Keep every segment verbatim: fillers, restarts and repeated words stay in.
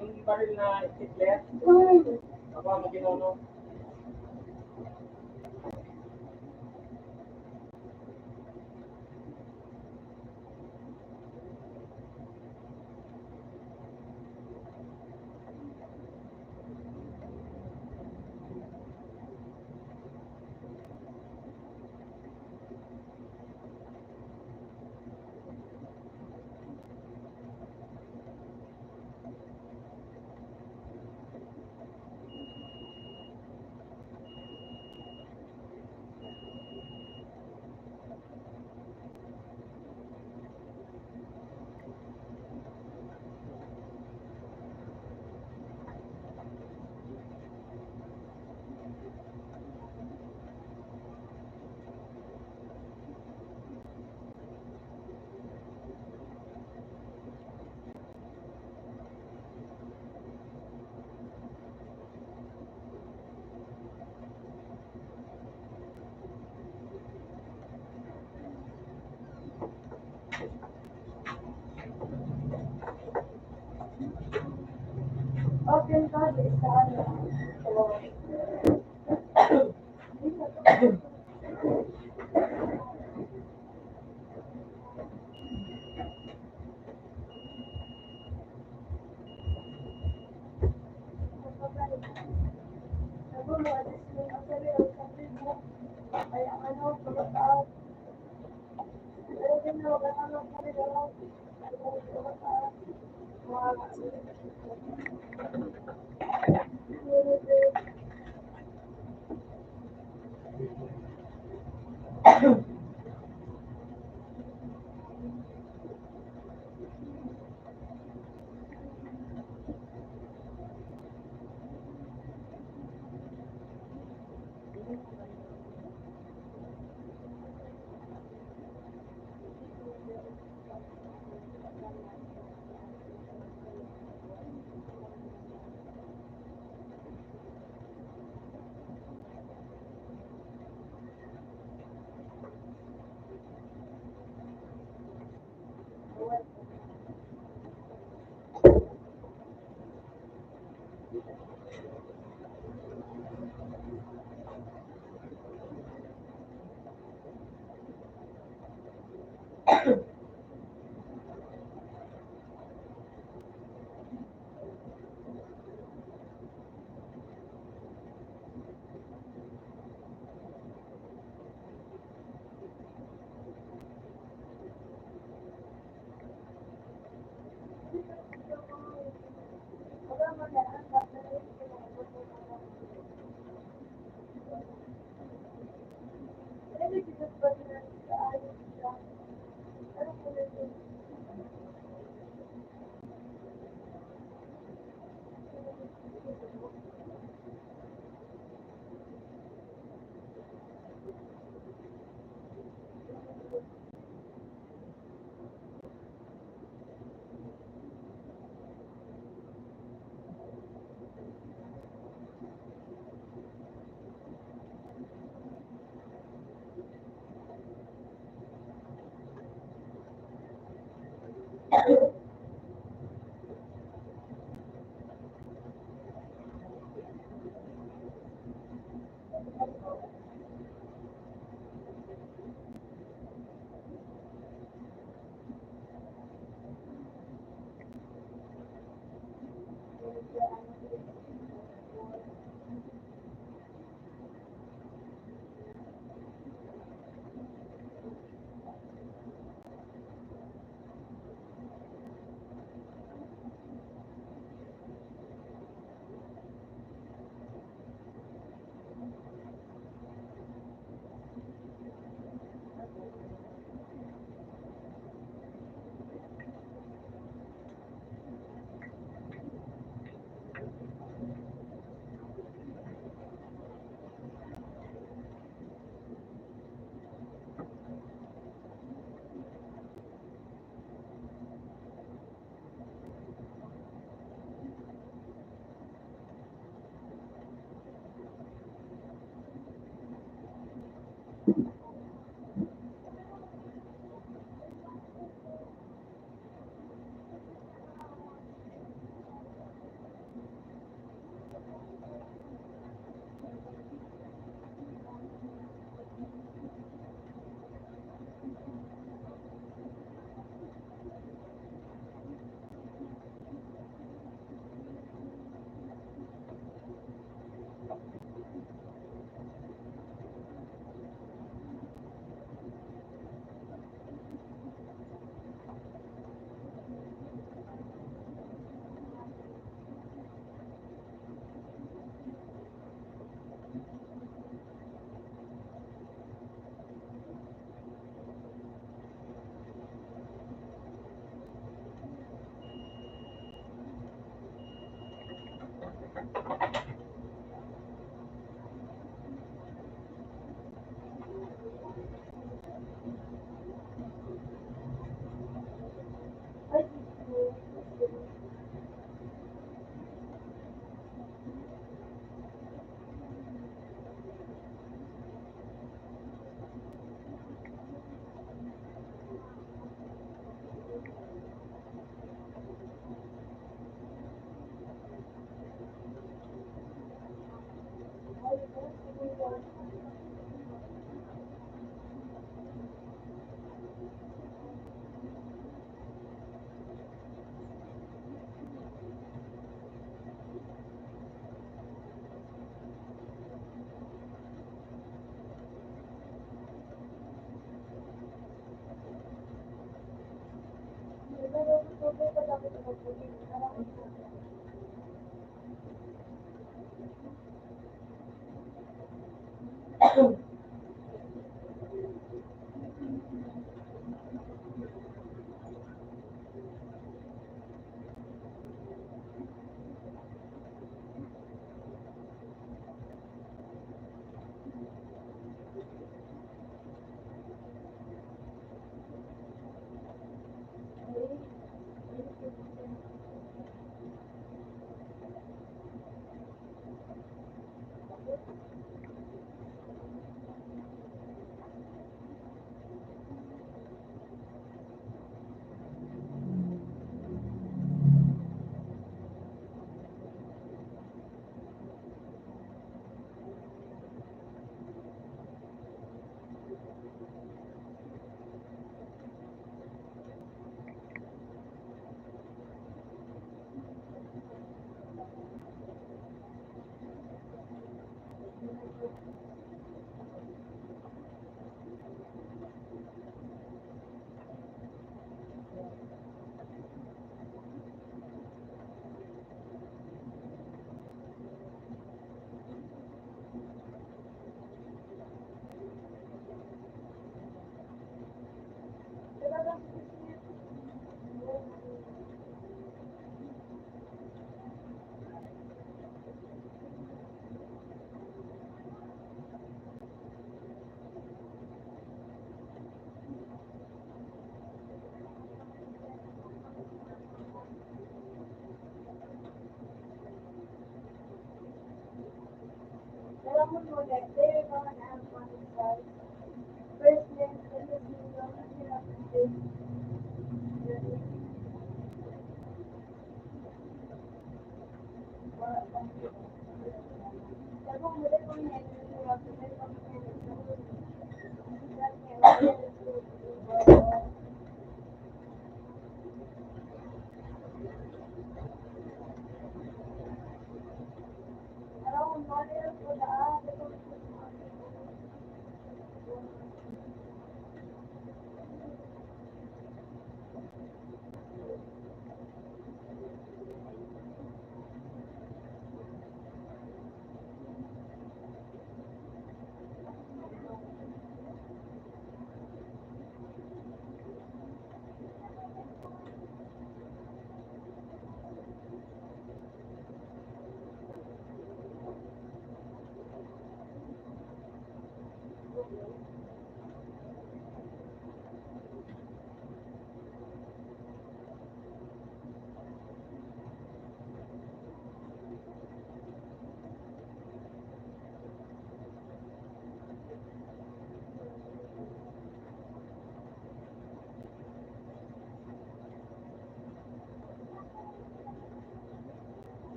Yung baril na stikler. Aba, maginono.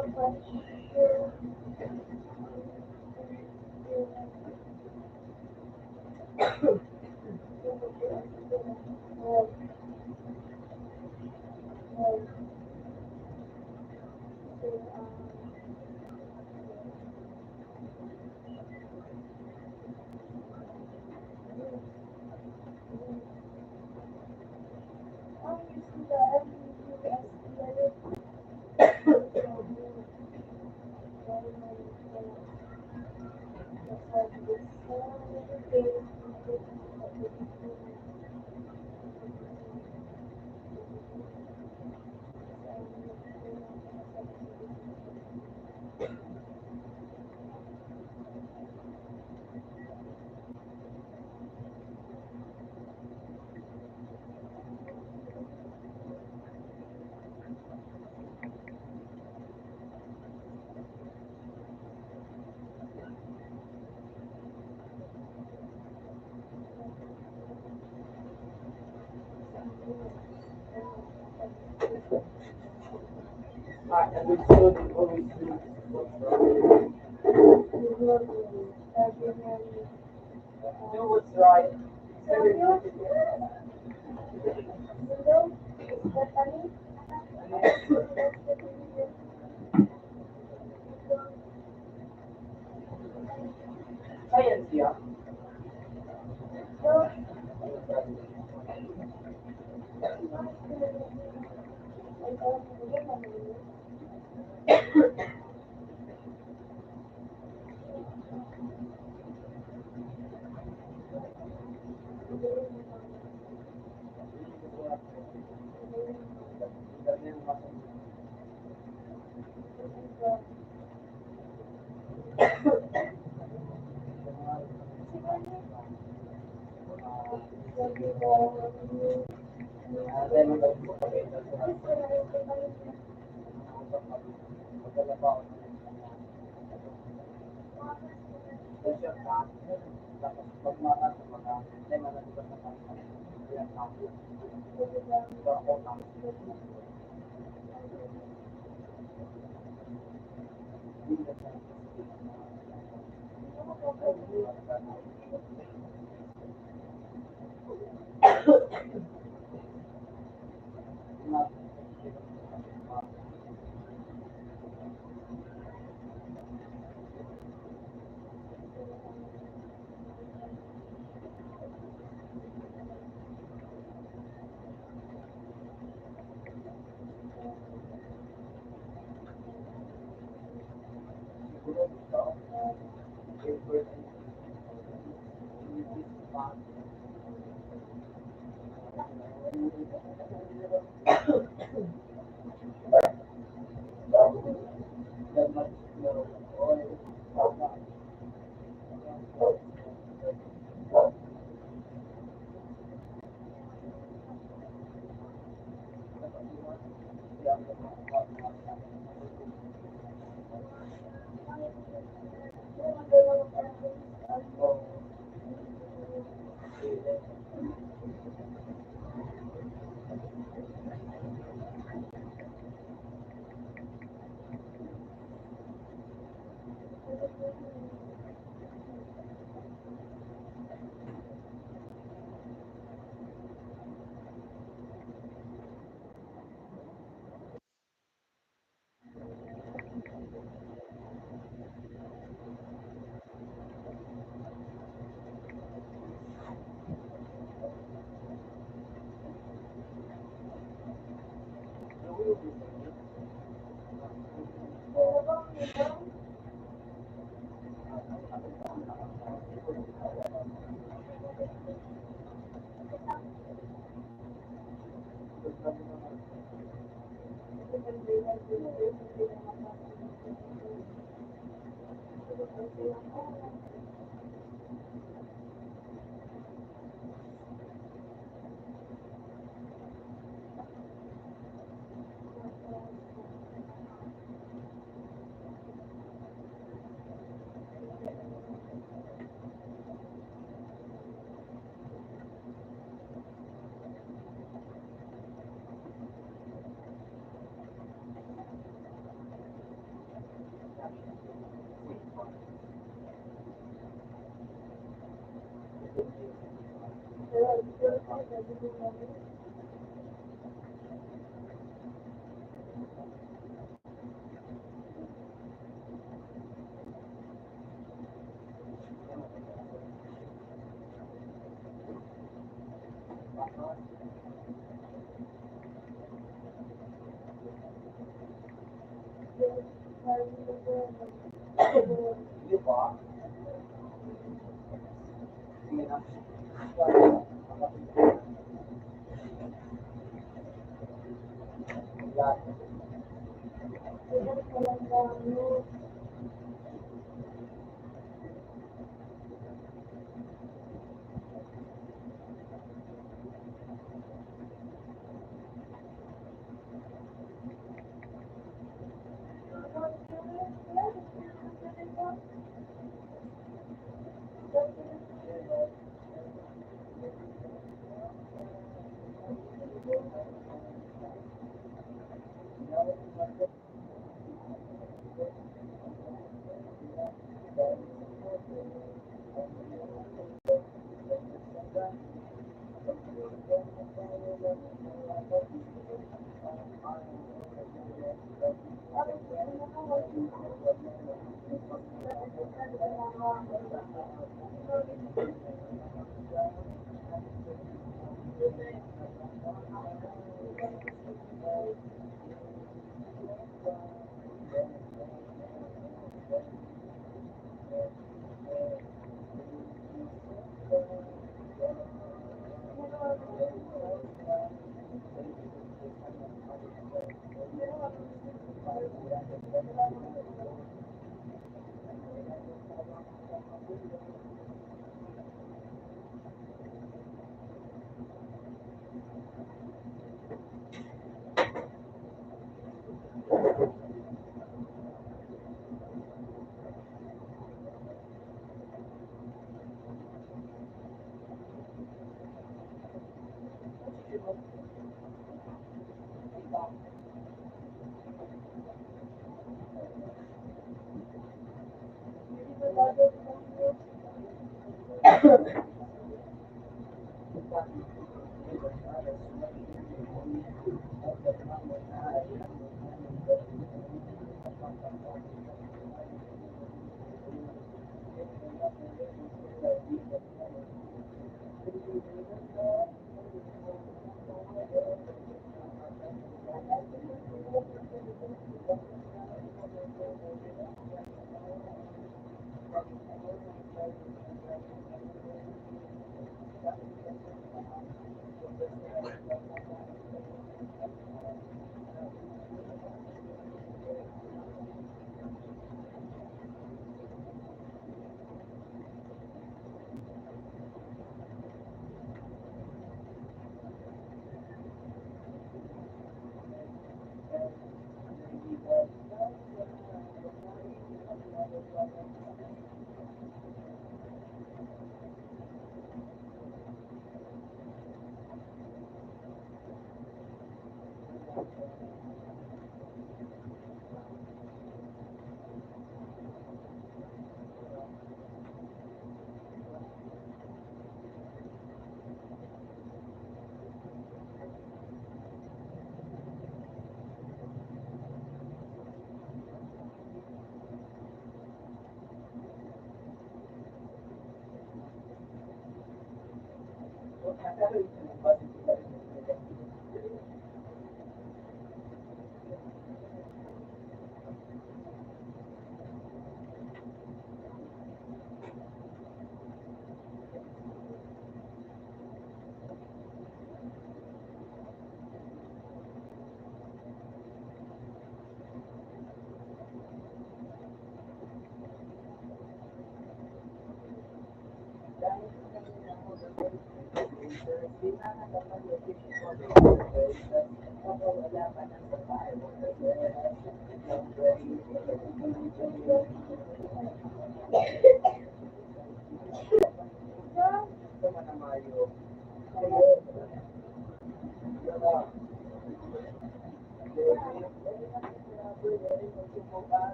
Do what's right. Science, yeah.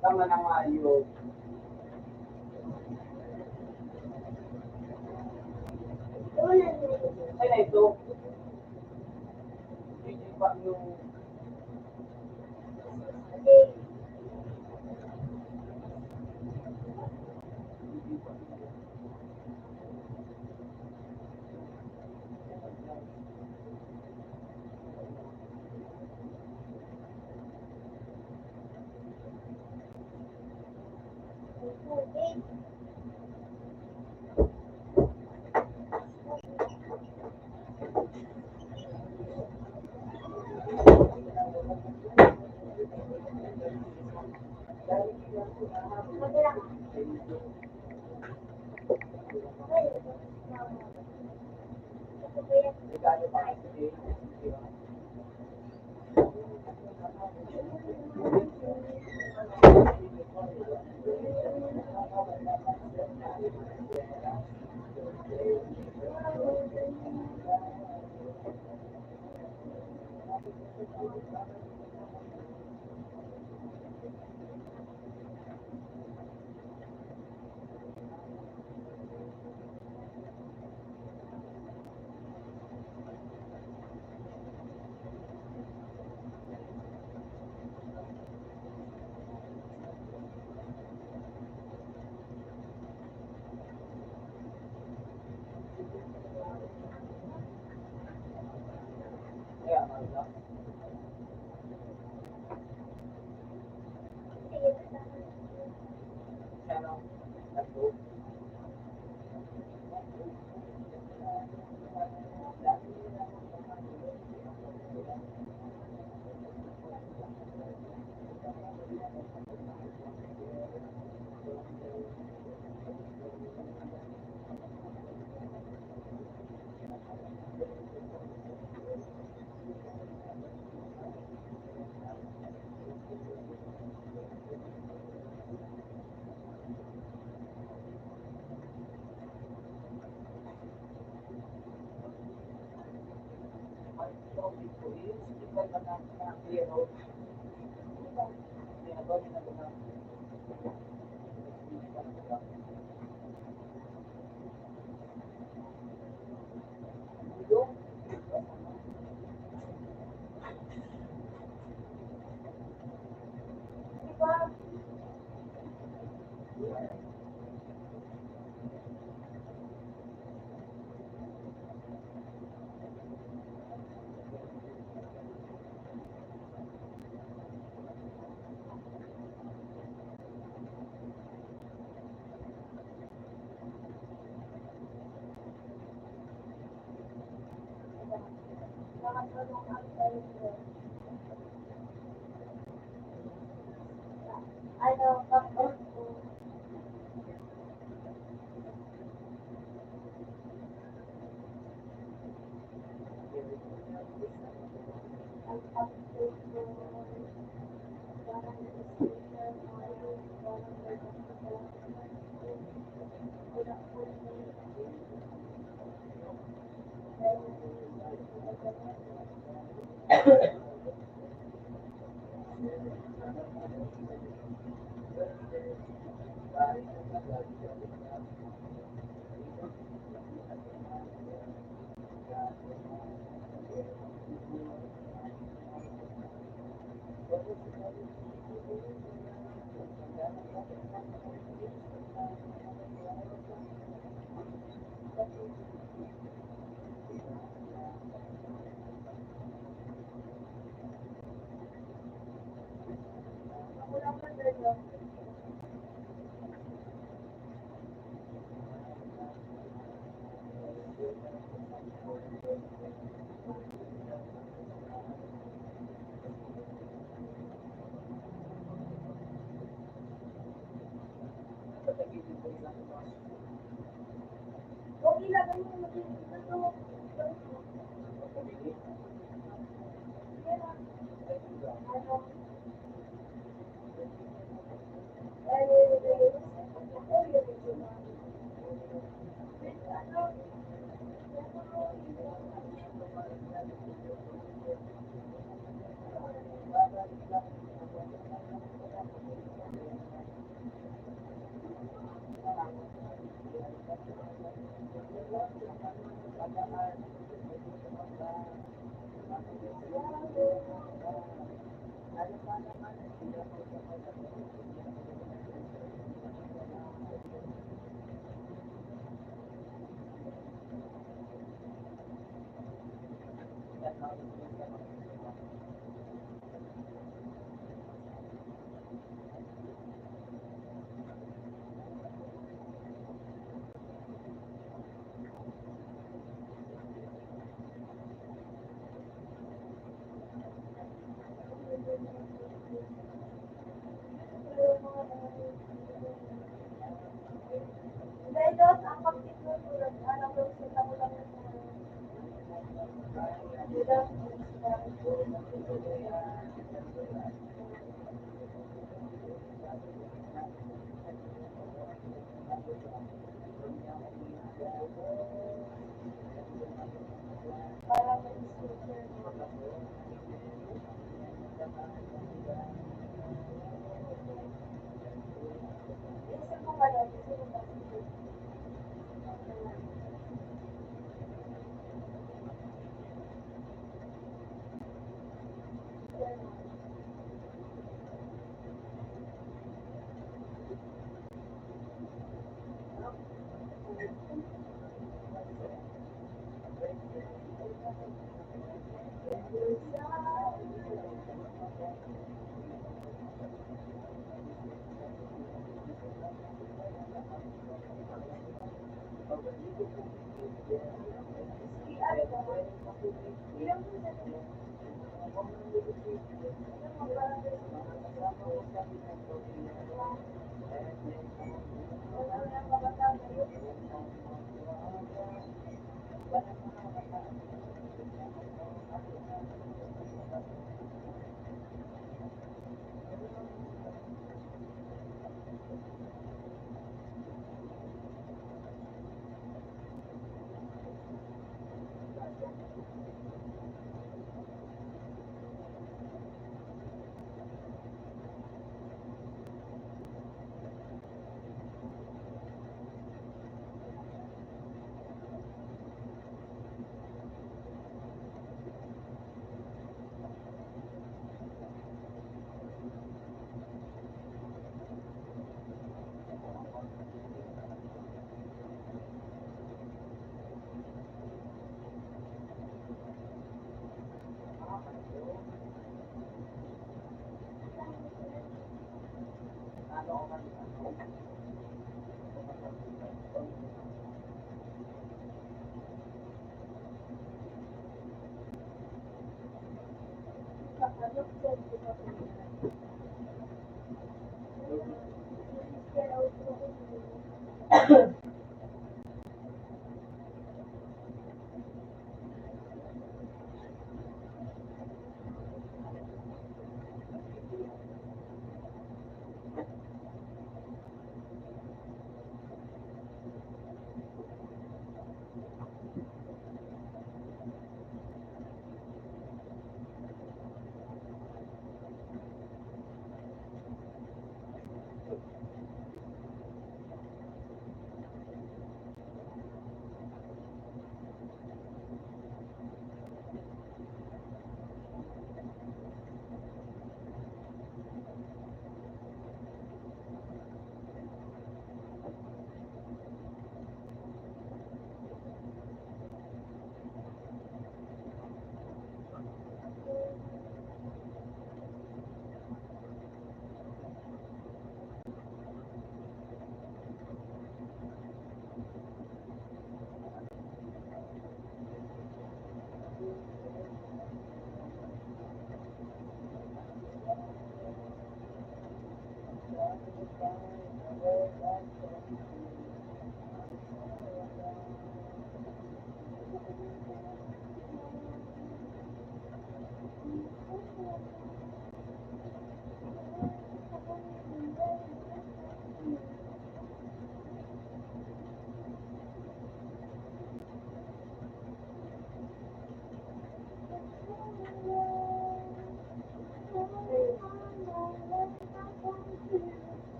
Tama na nga yun. Ay, na ito. Hindi pa yung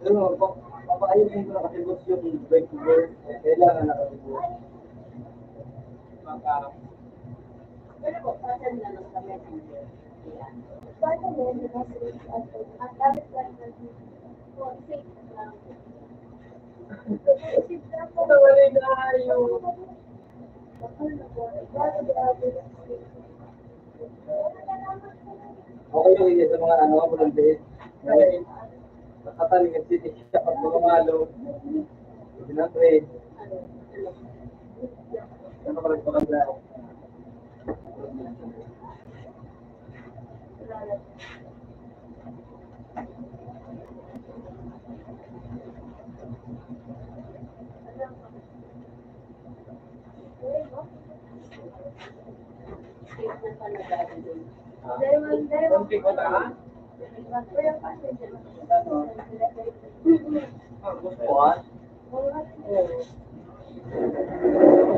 Ano, pa-, papaayos yung mga katibos yung break to work. Kailangan nakatibos. Maka-, Okay, okay, sa mga ano, volunteer. Nakataling ang city siya pag mga malo. Sinabi, ano pa rin pala na.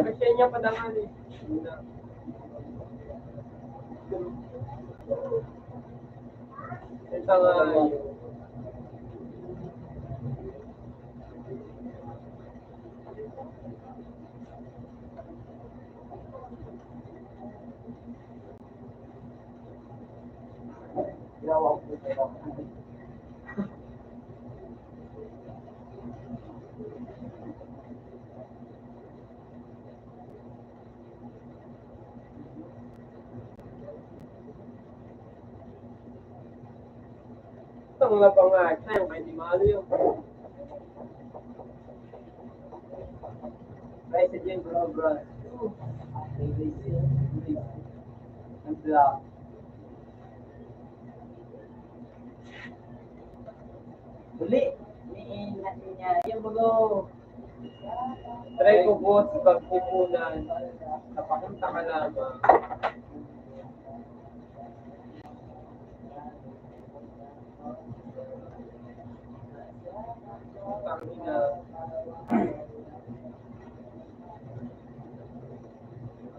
Kasi niya padangan eh. Ito nga. Ito, mga pangalan, kaya di malo yun. President Robert. Ang black. Uli, ni, ni, ni, yung bago. Try ko po sa pagtipunan. Napakunta ka lamang.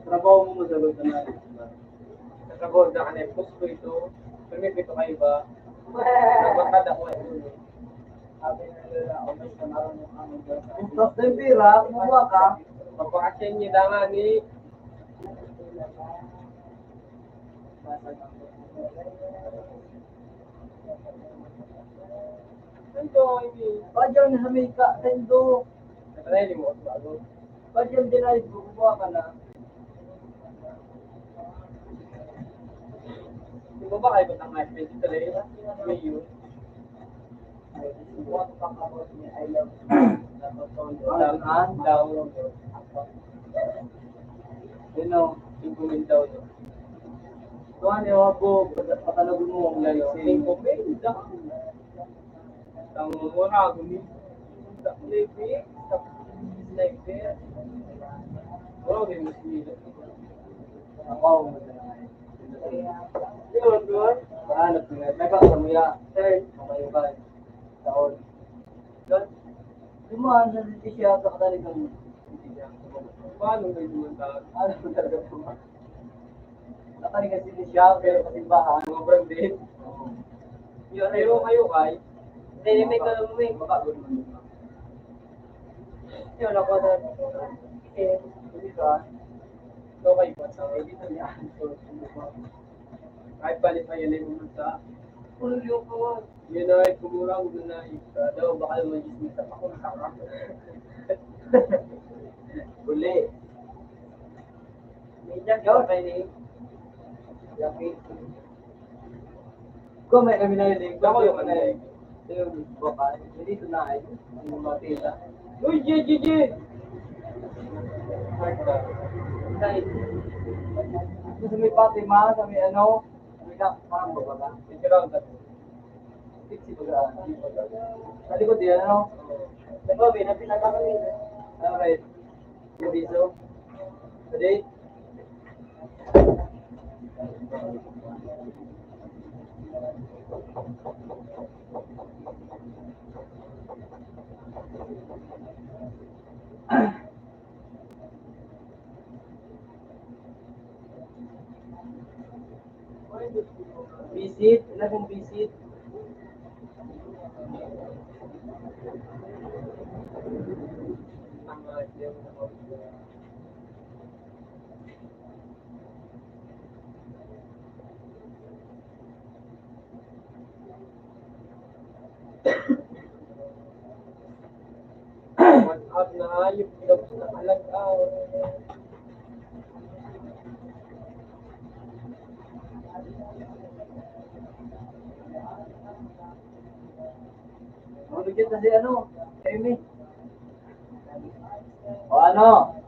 Trabaho mo, madalo ka na. Trabaho na ka na, post ko ito. Permit ito kayo ba? Nagpatad ako ito. Sabi na nila, "Umis ka, marunong ka mag-, Tapos na yung pira, kumuha ka." Pagpakasyan niya dangan ni Ito, hindi. Pajang na sa may ka-, tendo. Patay, di mo ako bago. Pajang din ay, kumuha ka na. Di ba ba kayo patang ice cream? Ito, eh. Mayo. Ang, ang? Daw. Yun o, singko mil daw yun. Ito, ano, ako, patalagon mo ang layo. Singko mil daw. Ang mura, gumi-, sa libre, sa libre. Mura, gumi-, Ako, yun, doon. Paano, pinag-, nagkakamuya. Sir, kamayo ba? Taon. Dumaan sa siya, sa katalikan mo. Paano may dumaan sa akin? Ano talaga po? Nakalikan si Michelle, pero kasimbahan. Mga branded. Oo. Yun, ayaw, ayaw, kay. Hindi, may ka-, may baba, good morning. Yun, ako na. Eh, hindi ka. Okay, what's up? Hindi ka niya. Kahit palit pa yan, ay pumunta. Ulo yung kawan. Yun na, ay kumurang, yun na, ay, ah, daw, baka naman, Diyos, may tapak ko, nakaka-, Uli. May dyan, yun, kay ni Jackie. Kung may kami na yun, eh. Ako yung ano, eh. Yung baba, hindi ito na, ay, yung mga tela. Uy, G, G, G! Hard ka. Dahil, ito sa may Fatima, sa may ano, may ka-, parang baba ka. May ground ka. Fix ito ka. Sa likod yan, ano? Sa baba, may napinaka kami. Alright. Yung piso. Sa date. Visit, wala pong visit. What's up na ayop? Tapos na alag-aw. Ano dyan kasi ano? Amy. O ano?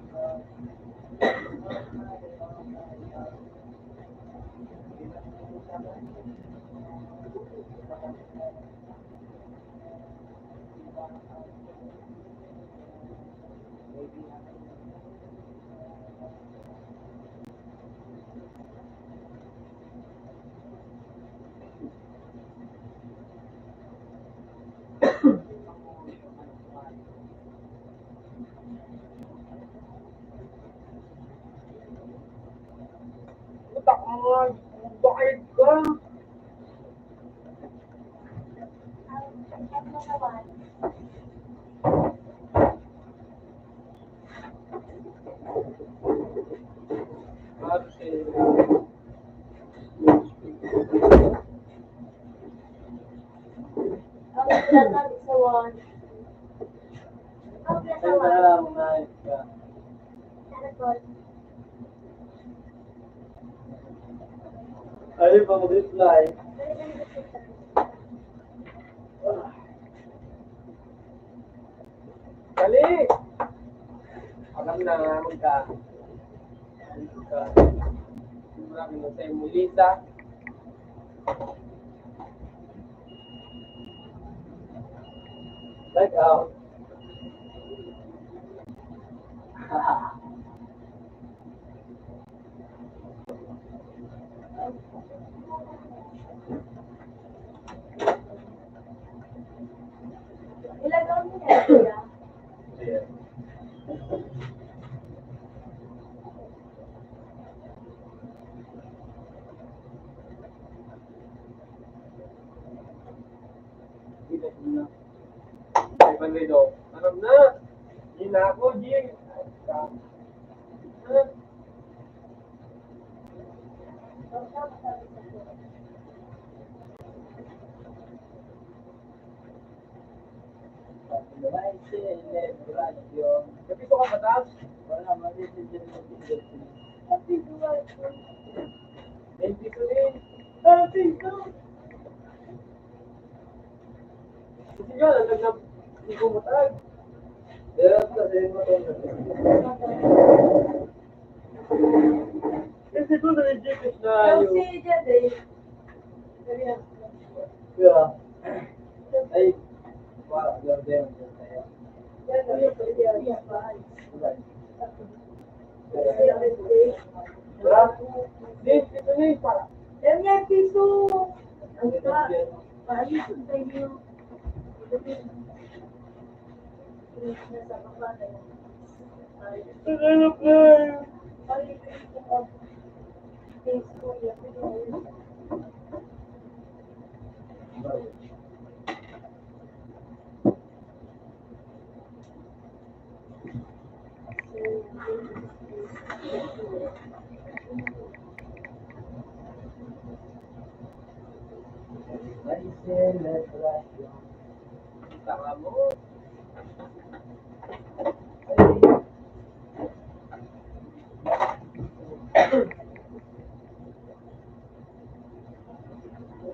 Utak mo nga, bayad ka. Ay, pang-reply. Dali! Alam na nga, magka-, magka-, marami na sa'yo, Melissa. Like, ah, Ay, Bandido. Alam na. Yun na ako, Jim. Kapiso ka patas? Wala, mali, hindi, hindi, hindi. Twenty-two din. Thirty-two. Sige, laglag na. Hindi ko matag. Yes, kasi matag. Kasi ko na-reject na yun. Kasi dyan eh. Yeah. Ay, wala, wala, wala. Wala. Di, ito na yung para. Yan nga, piso. Ang iba, paalisin sa inyo. Nasa baba na yun. Ang ano pa? Tama mo.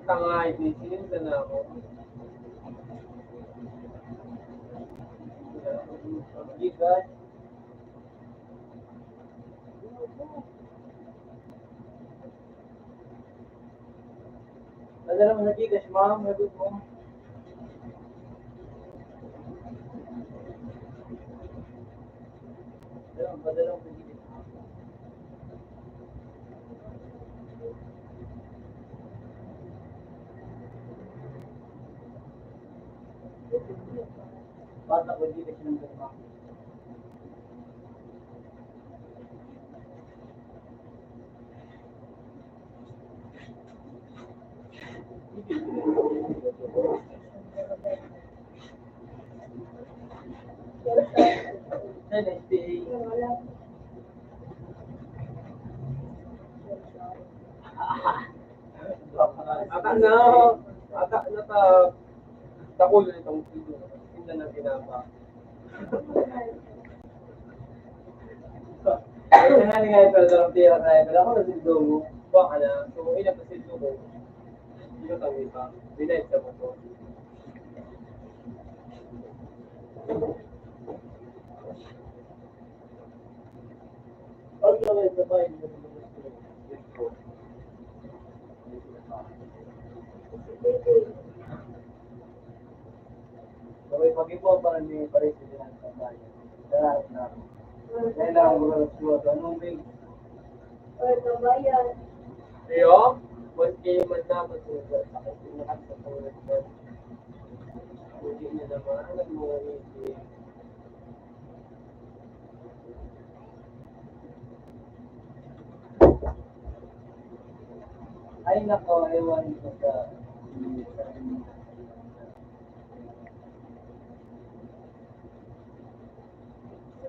Tangay, di, sininda na ako. Gigas. Padala mo sa Gcash, ma'am. Sagot mo. Padala mo, padala mo sa Gcash, ma'am. Bata ko, Gcash number, ma'am. Ata na, ata na ta, takol na itong tinda ng tinapa. Ay, nga, nga, pero dalawang pira na, pero ako na si Dogo. Baka na, so, ina pa si Dogo. Hindi ko tawag pa. Binayad sa motor. Sabay pag-ipo pa rin ni Paris, hindi na nagsasabi. Kailangan na. Kailangan mo na suwat. Anong may Or kabayan. Iyo, maski man dapat sa sakit, nakasakit. Hindi na naman, nagmamanisip. Ay, nako, ewan ko sa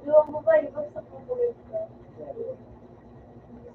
Sabi mo ba, iba sa kukulit ka?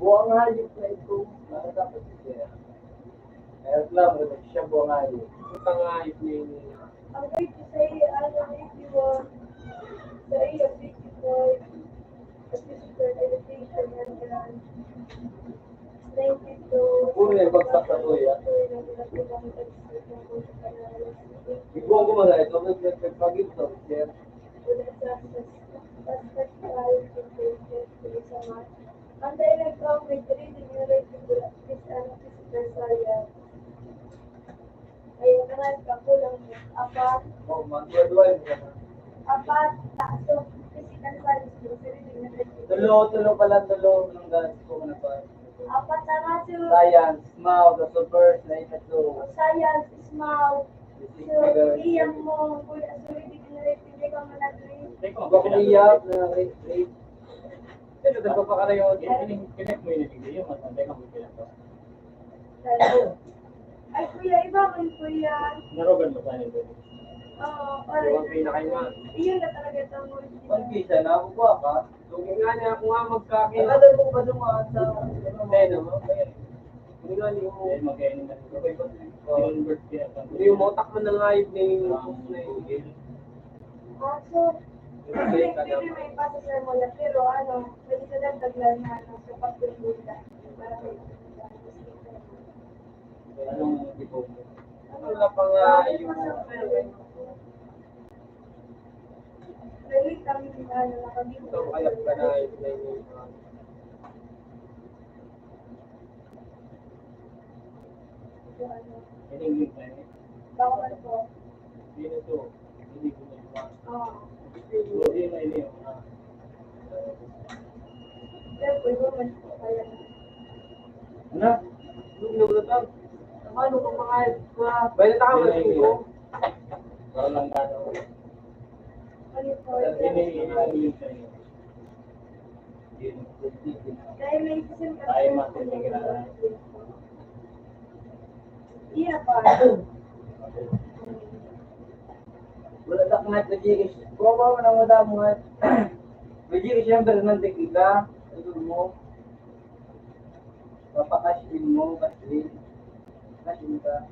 Buang hayop na ito. Ano dapat siya? Kaya reklamo na siya, buang hayop. Ang hayop na yun. Ang grade ko sa iyo, ano, eighty-one. Sa iyo, fifty-five. At least, education, yan, yan. Thank you, Lord. Kung may bagsak sa tuya. Iguan ko man na ito, may nagpagpagit sa siya. Basta tayo, sa mga. Ang tayo nagpapagpagit, hindi nyo rin siguro, at least, ano, physical science. Ay, kanan ka, kulang mo. Apat. Oh, magduwa-duwa mo ka na. Apat, ta-, so, physical science, mo, sarili na rin. Tulo, tulo pala, tulo. Anong ganas ko na pa? Apat na nga, sir. Science, math, super, na ito. O, science, is math. Physics, sir, math. Iyang mo, kuya, sorry, di ko na rin, hindi ka managri. Teka, bakit iyak na rin? Sino nagpapakalayo? Ini-, ini-, connect mo yun, hindi yun, mas antay kang magpinag-, ay, kuya, iba man, kuya. Narogan mo sa akin, kuya. Oo, Yung ay, pinakain mo. Iyon na talaga, tamo. Pag-isa na, kukuha ka. Lugay nga niya, ako nga magkakin. Nakadal ko pa dumaan sa, ano, hindi naman, kaya, hindi nga niyo. Eh, magkain na. Okay ba? Yung birth kaya, hindi, yung utak mo na nga yun, eh, yung utak mo na yun. Ah, so, hindi, hindi may ipasa sa mo na, pero ano, pwede sa dagdag lang na, ano, sa pagtulog na, para may. Anong tipo mo? Ano na pa nga yung, pwede kami, ano, nakabigay. Ito, kaya ka na yung, Bawal po. Sino to? Hindi ko naiwan. Oo. Hindi ko naiwan. Sir, pwede mo man po kaya. Ano? Ano na ba ito? Paano kung mga, mga, bayad na ka, hindi, hindi. Para lang ka daw. Ano po? Hindi, hindi, hindi. Dahil may isin ka. Ay, mas hindi ka na. Iya pa. Wala na nga, nagigis. Kuha mo na, wala mo nga. Nagigis siyempre ng teknika. Ano mo? Papakash in mo, cash in. Cash in ka.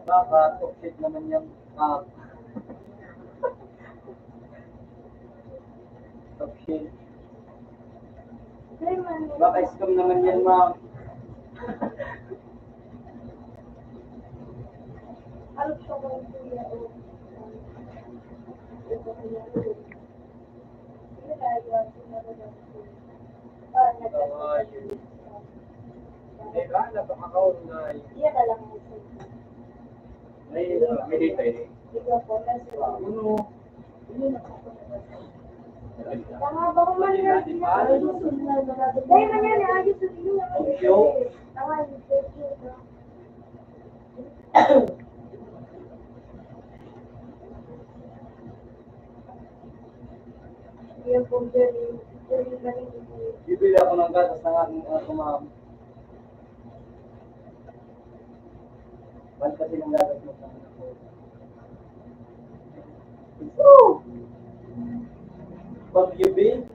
Baka, toxic naman yung, ah, toxic. Baka scam naman yan, ma'am. Alok siya kung kuya o. Teka, napakakaon na yun. Iya na lang. Ay, may data eh. Ikaw po, nasa. Uno. Tama ba ko man yan? Dahil man yan, ayos sa inyo. Tama, yan po, Jerry. Jerry, Jerry. Bibili ako ng gatas ng aking anak ko, ma'am. Ba't kasi nang gatas mo sa anak ko? Woo! Pag-ibig?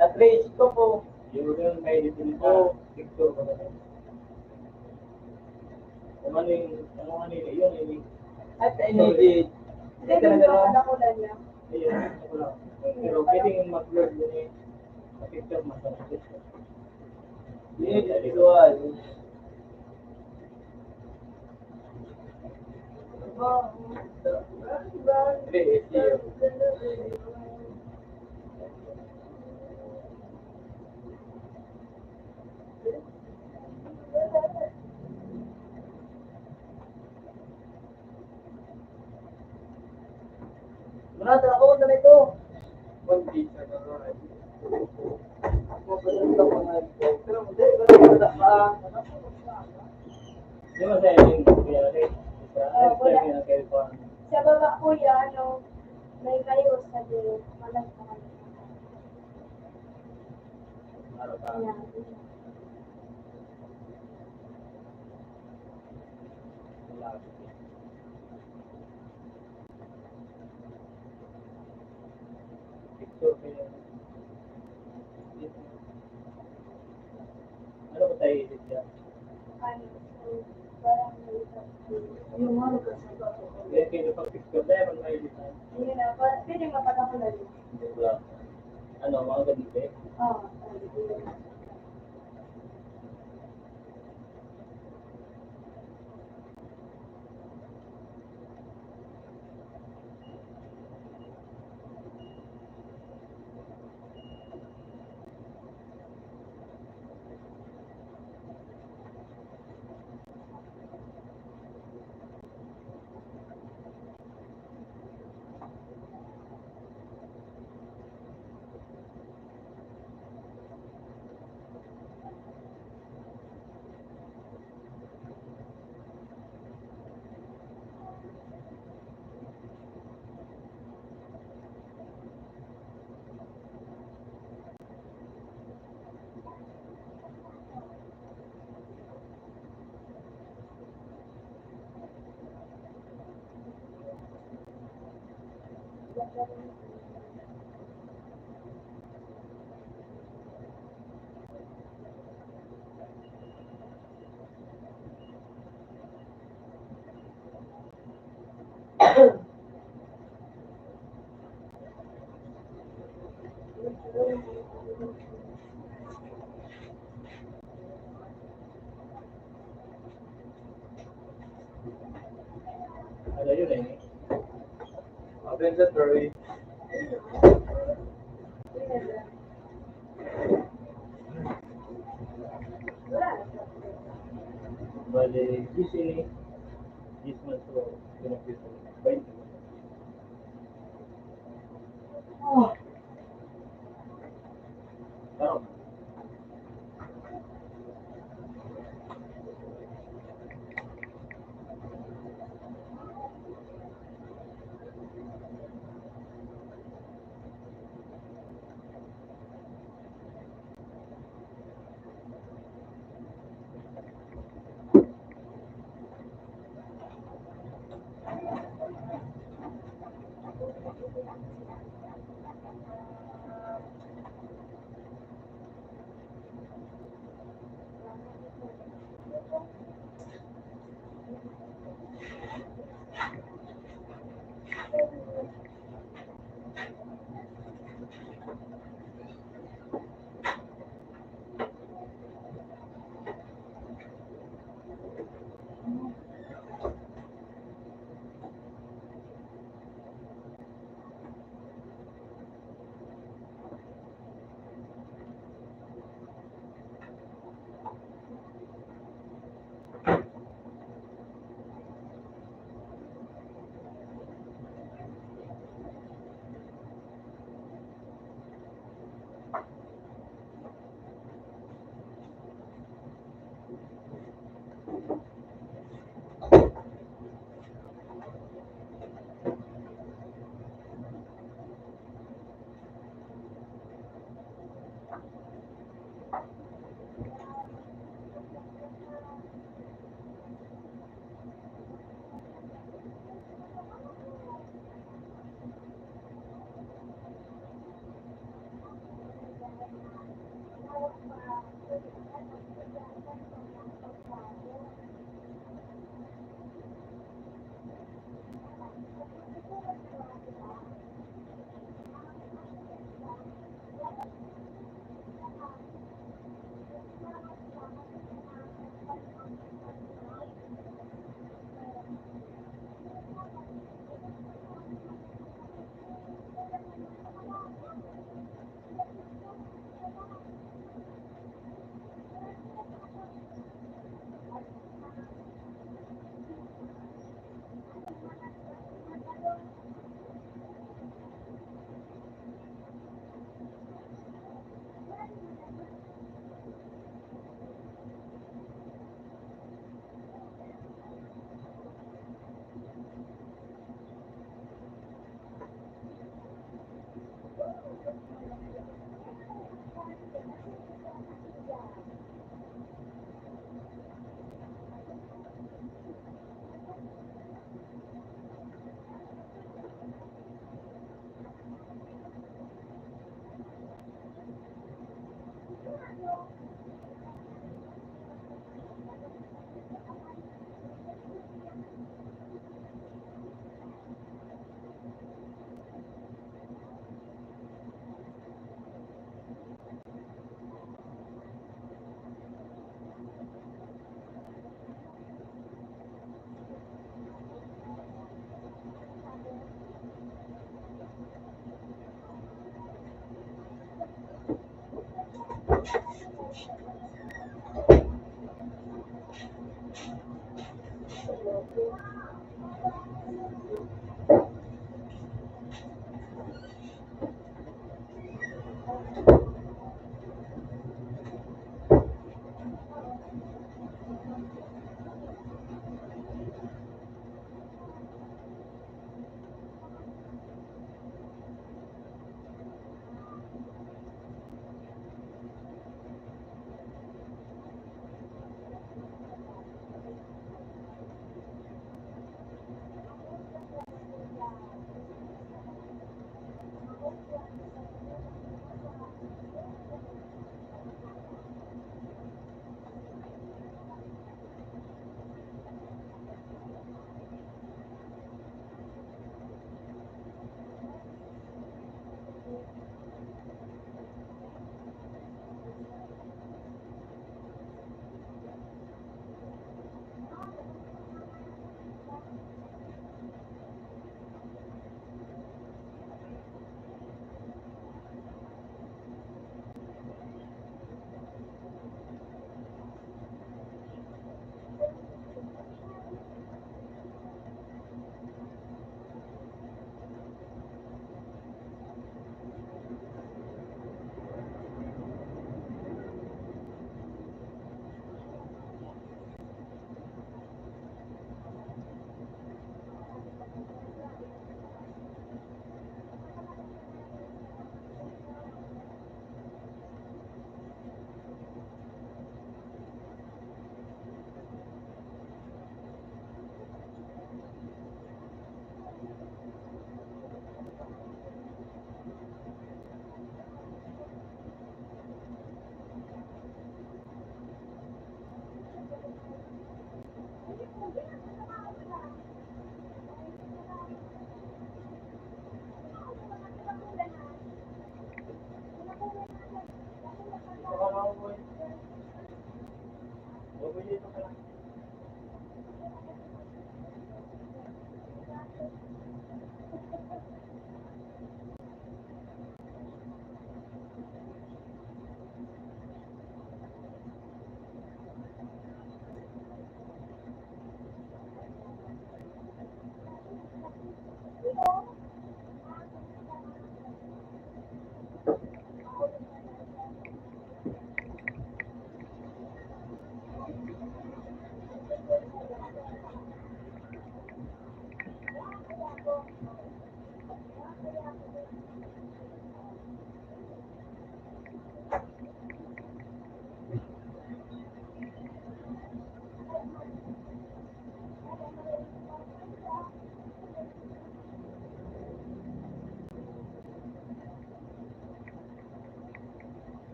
At least ko po. Yung, yung may dito nito, picture ko na. Kung ano yung, ano, ano yung, yun, yun. At, eh, hindi, hindi talaga, no? Hindi, hindi ko alam. Ayun, ako lang. Pero pwedeng mag-blur yun eh. Sa picture, mas ano, picture. Hindi, hindi ko alam. Hindi, hindi. Murata ako na nito. One day sa naman. Pero hindi, pero wala pa. Di ba sa inyo, kuya, eh? Sa, ah, wala. Sa inyo, kayo pa. Sa baba, kuya, ano, may virus sa dito. Malas na kami. Ano pa? Ayan. Picture kayo. Ano ba tayo edit yan? Ano? Yung ano ka sa... Kaya kayo pag picture tayo, pag may edit tayo. Hindi na, pa-, pwede mapatapon na rin. Hindi ko lang. Ano, mga ganito eh? Oo, oo. Ano yun eh? Open sa Troy. Bale, gising eh. Gising na to. Pinagpito. Bainte. Oh. Pero,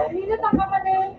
Kanina ta ka pa din.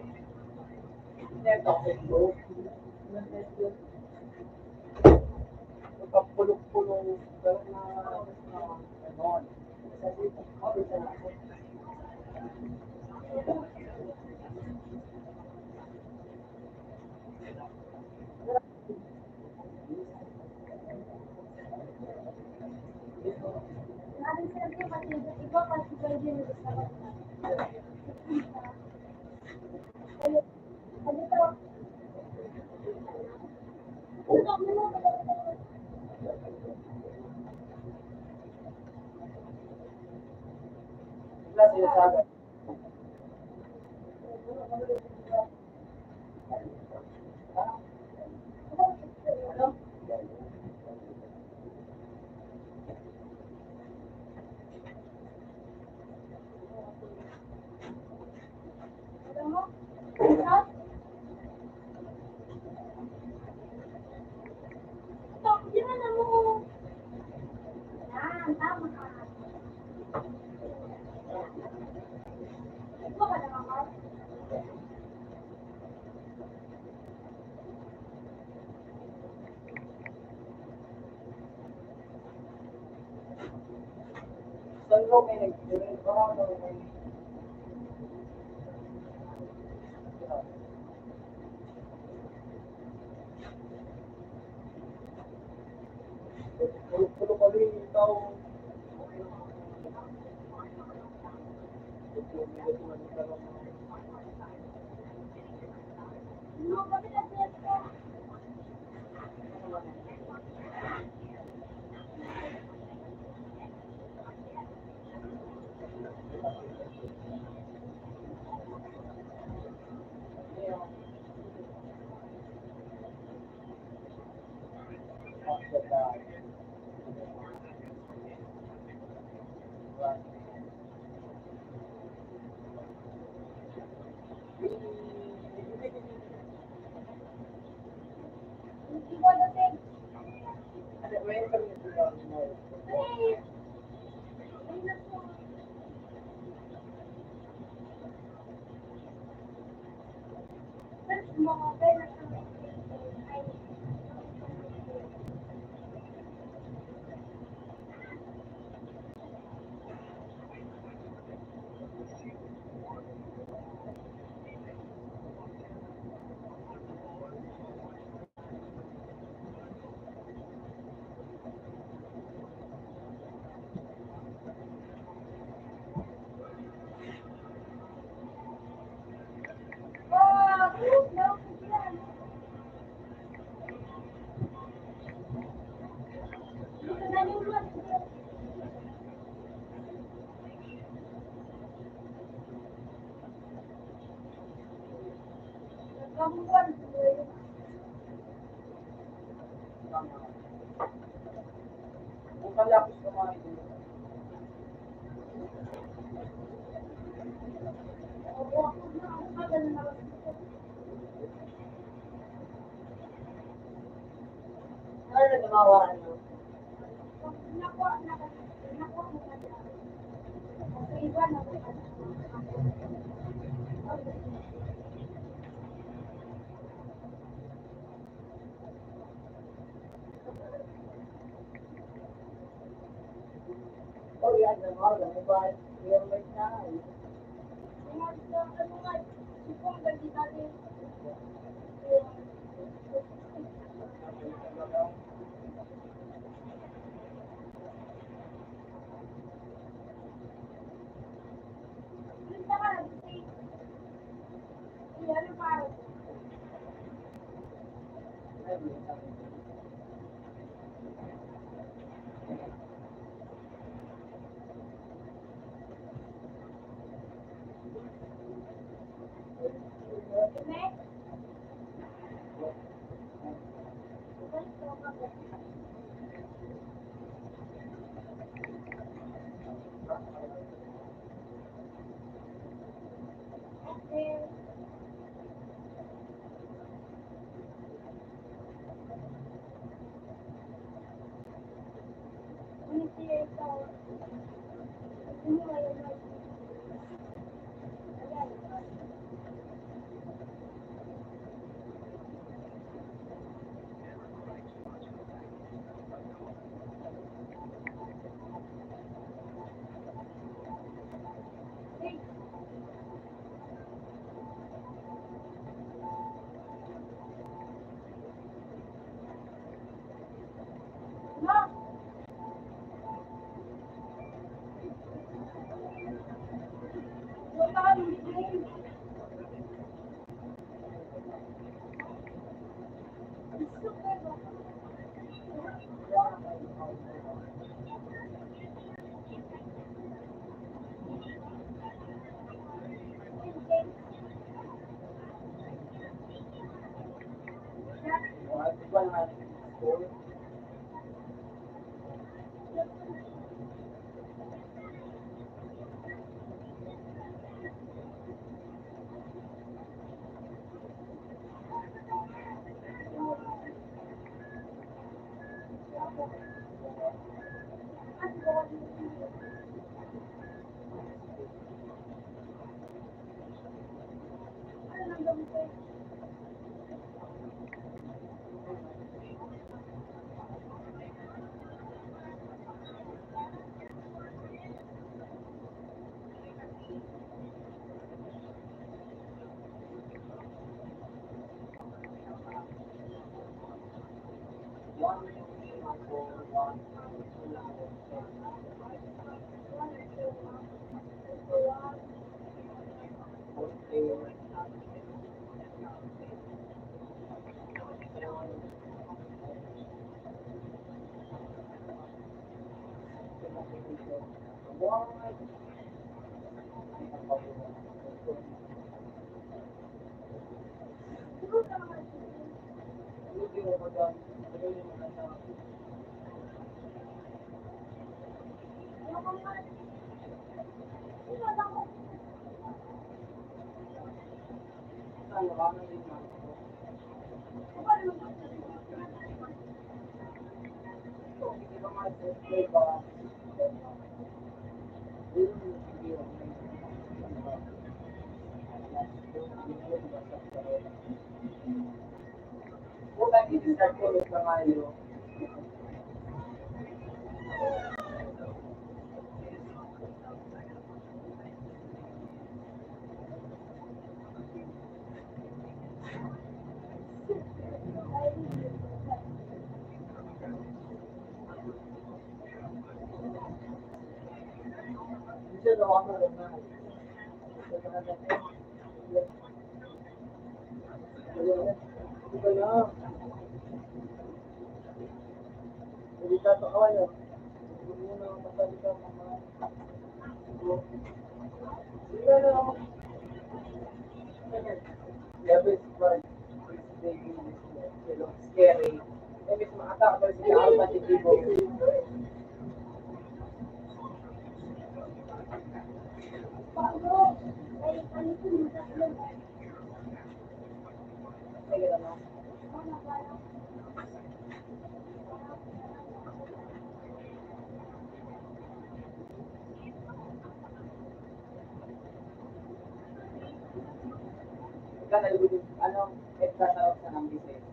Ikaw na, ano, ito sa, sa nang business.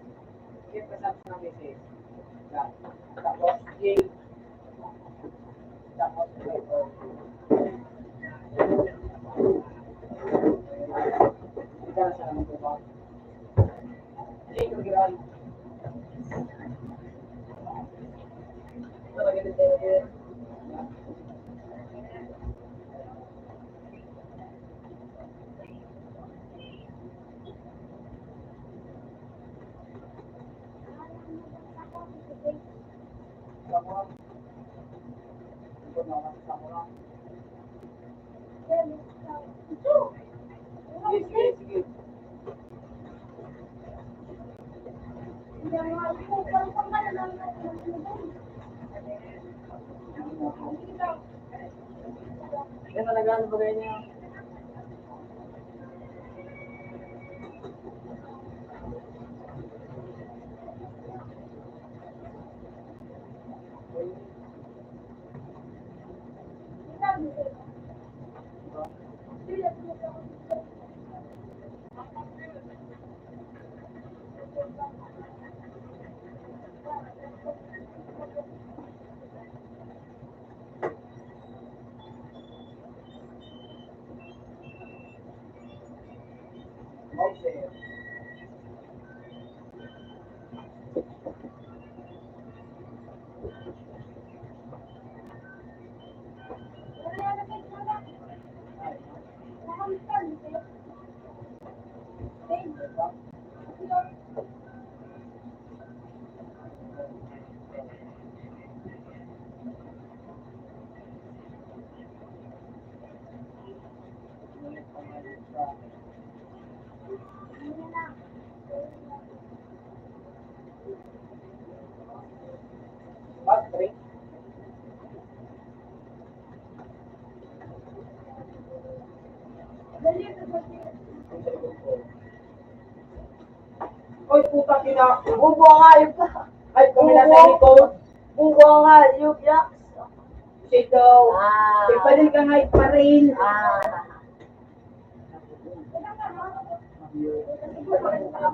Ito sa, sa nang business. Tapos, yay. Tapos, ito. Ito sa nang business. Yan talaga, ano ba ganyan? Oy, puta kina. Bubo ang hayop ka. Ay, kami na sa Bubo. Likod. Bubo ang hayop, yaks. Shit daw. Ah. Ipadil ka nga, iparil. Ah.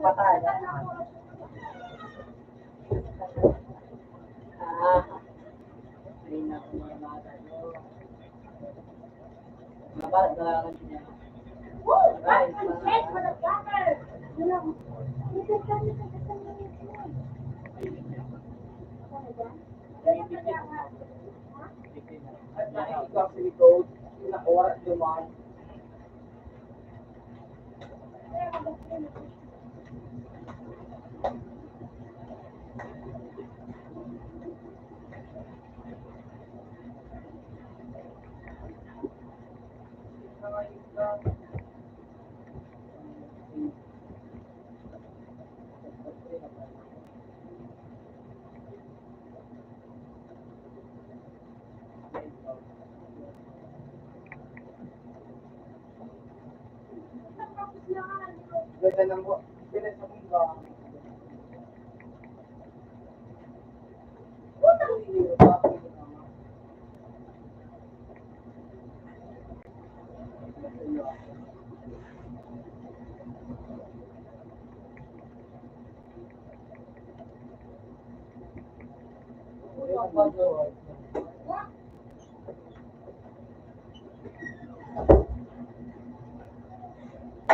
Patay. Ah. Ay, naku, mga bata, no? Mga bata, kalakan niya. Ay, at nakikita sa likod, nakuha naman. Ganda ng bu-, ganda sa mungga.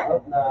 Out na.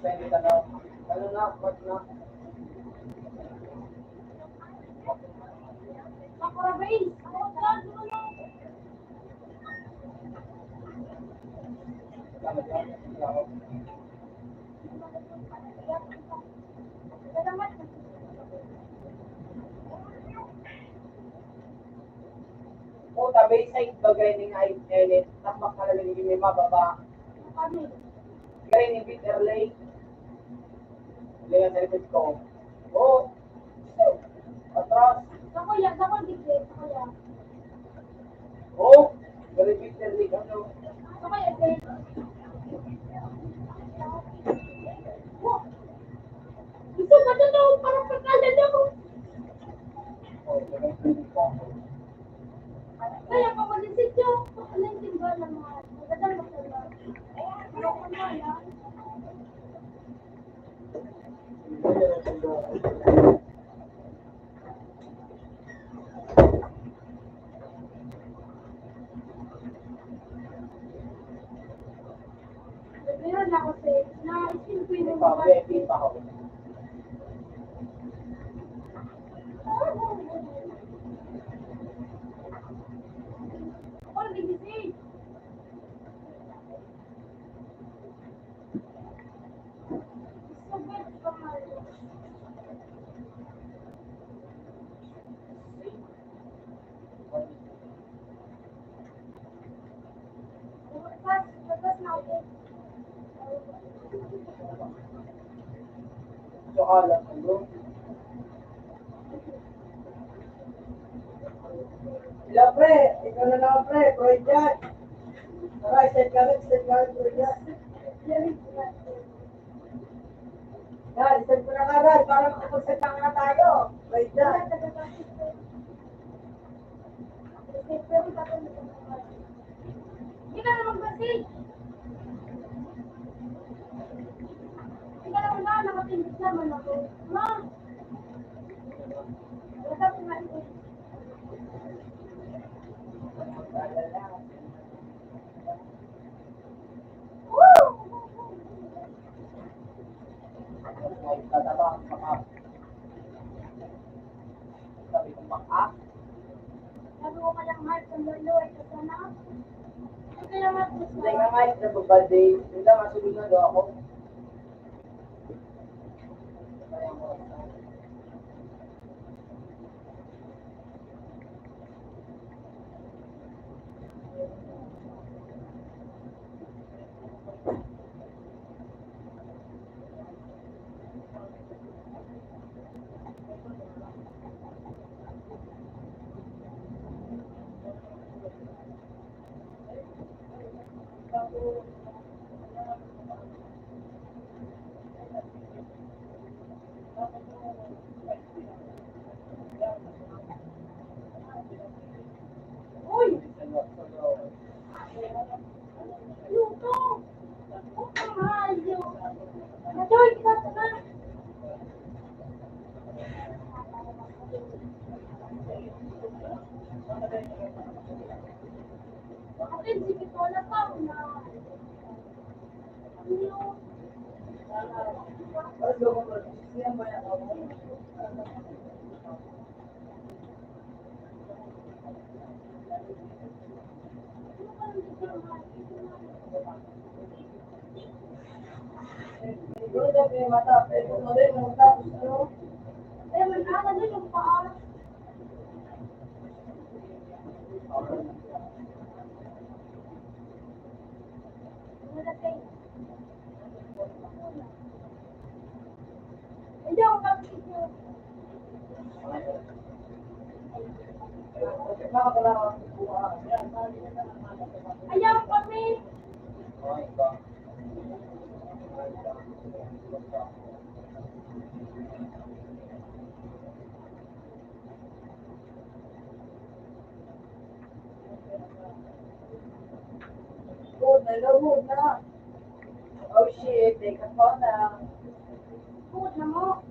Ano na, what na? O, tabi sa igbagay ni nga init, tambak ka na lang yung may mababa. Gray ni Peter Lake. Lingan sa likod ko. O, atras. Sa kuya, sa kuya, sa kuya. O, gray Peter Lake, ano? Sa kuya, sir. Gusto ba ito? Parang pagkala niya ko. Kaya pa malisig yung pagkalinting ba ng mga magandang magandang. Meron ako sa na isin ko yung mga Ako nag-iisip. Hello, pre. Ikaw na naman, pre. Troy Jack. Tara, send kami, send kami, Troy Jack. Yan, send ko na kagad para makapag-send na nga tayo. Troy Jack. Hindi ka na magbasig. Hindi ka na magbasig, nakatindog naman ako. Ma! Wala ko nga ito. Sabi ko, "Baka." Sabi ko, "Kayang Mark, ang lolo, ay kasama." Ay, kaya nga po, Hindi nga, Mark, nagbabalde. Hindi nga, sunod na daw ako. Uy! Luto! Ang hayo! Adoy, kita na! Atin, sige, wala pa ako na. Ayaw kami. Good na, good na. Oh shit, teka po na. Good na mo.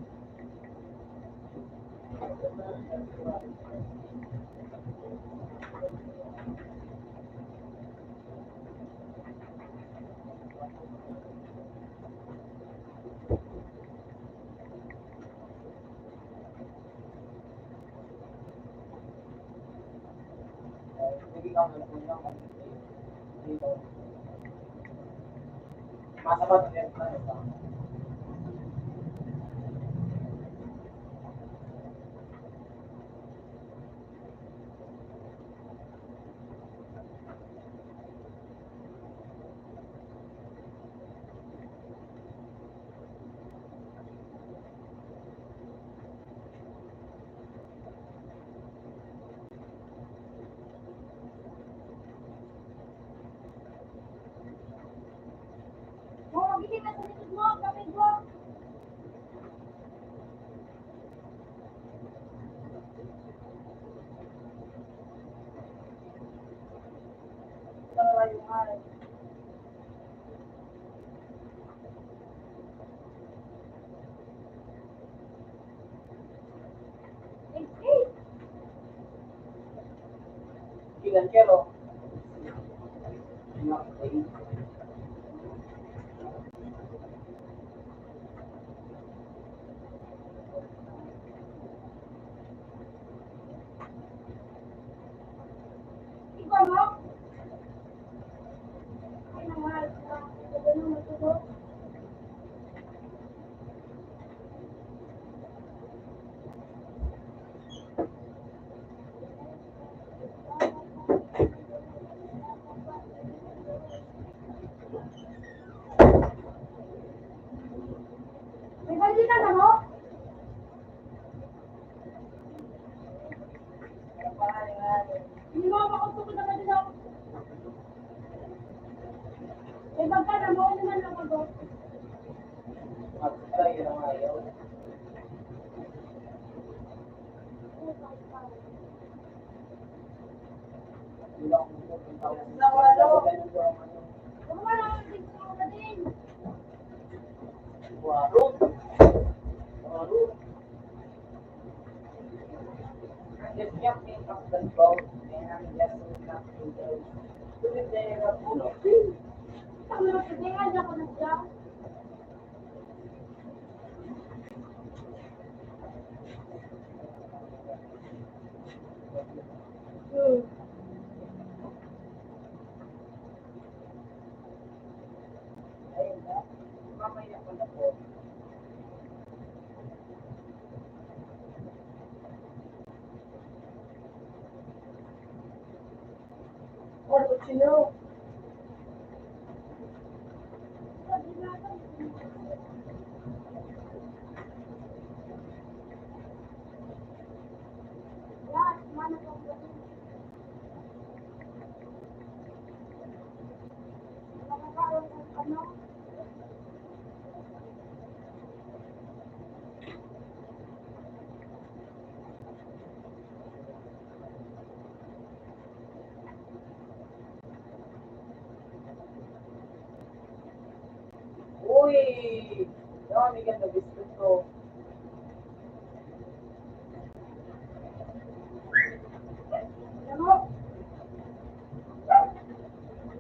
Uy! Yan, may ganda gusto ko.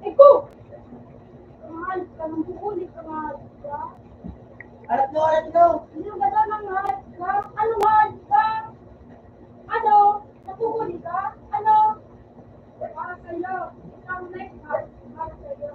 Ikaw! Mahal ka, nang bubulit ka, mahal ka. Arat mo, arat mo! Ano ba daw nang mahal ka? Ano mahal ka? Ano? Nabubulit ka? Ano? Para sa'yo. Ikaw na ikaw. Para sa'yo.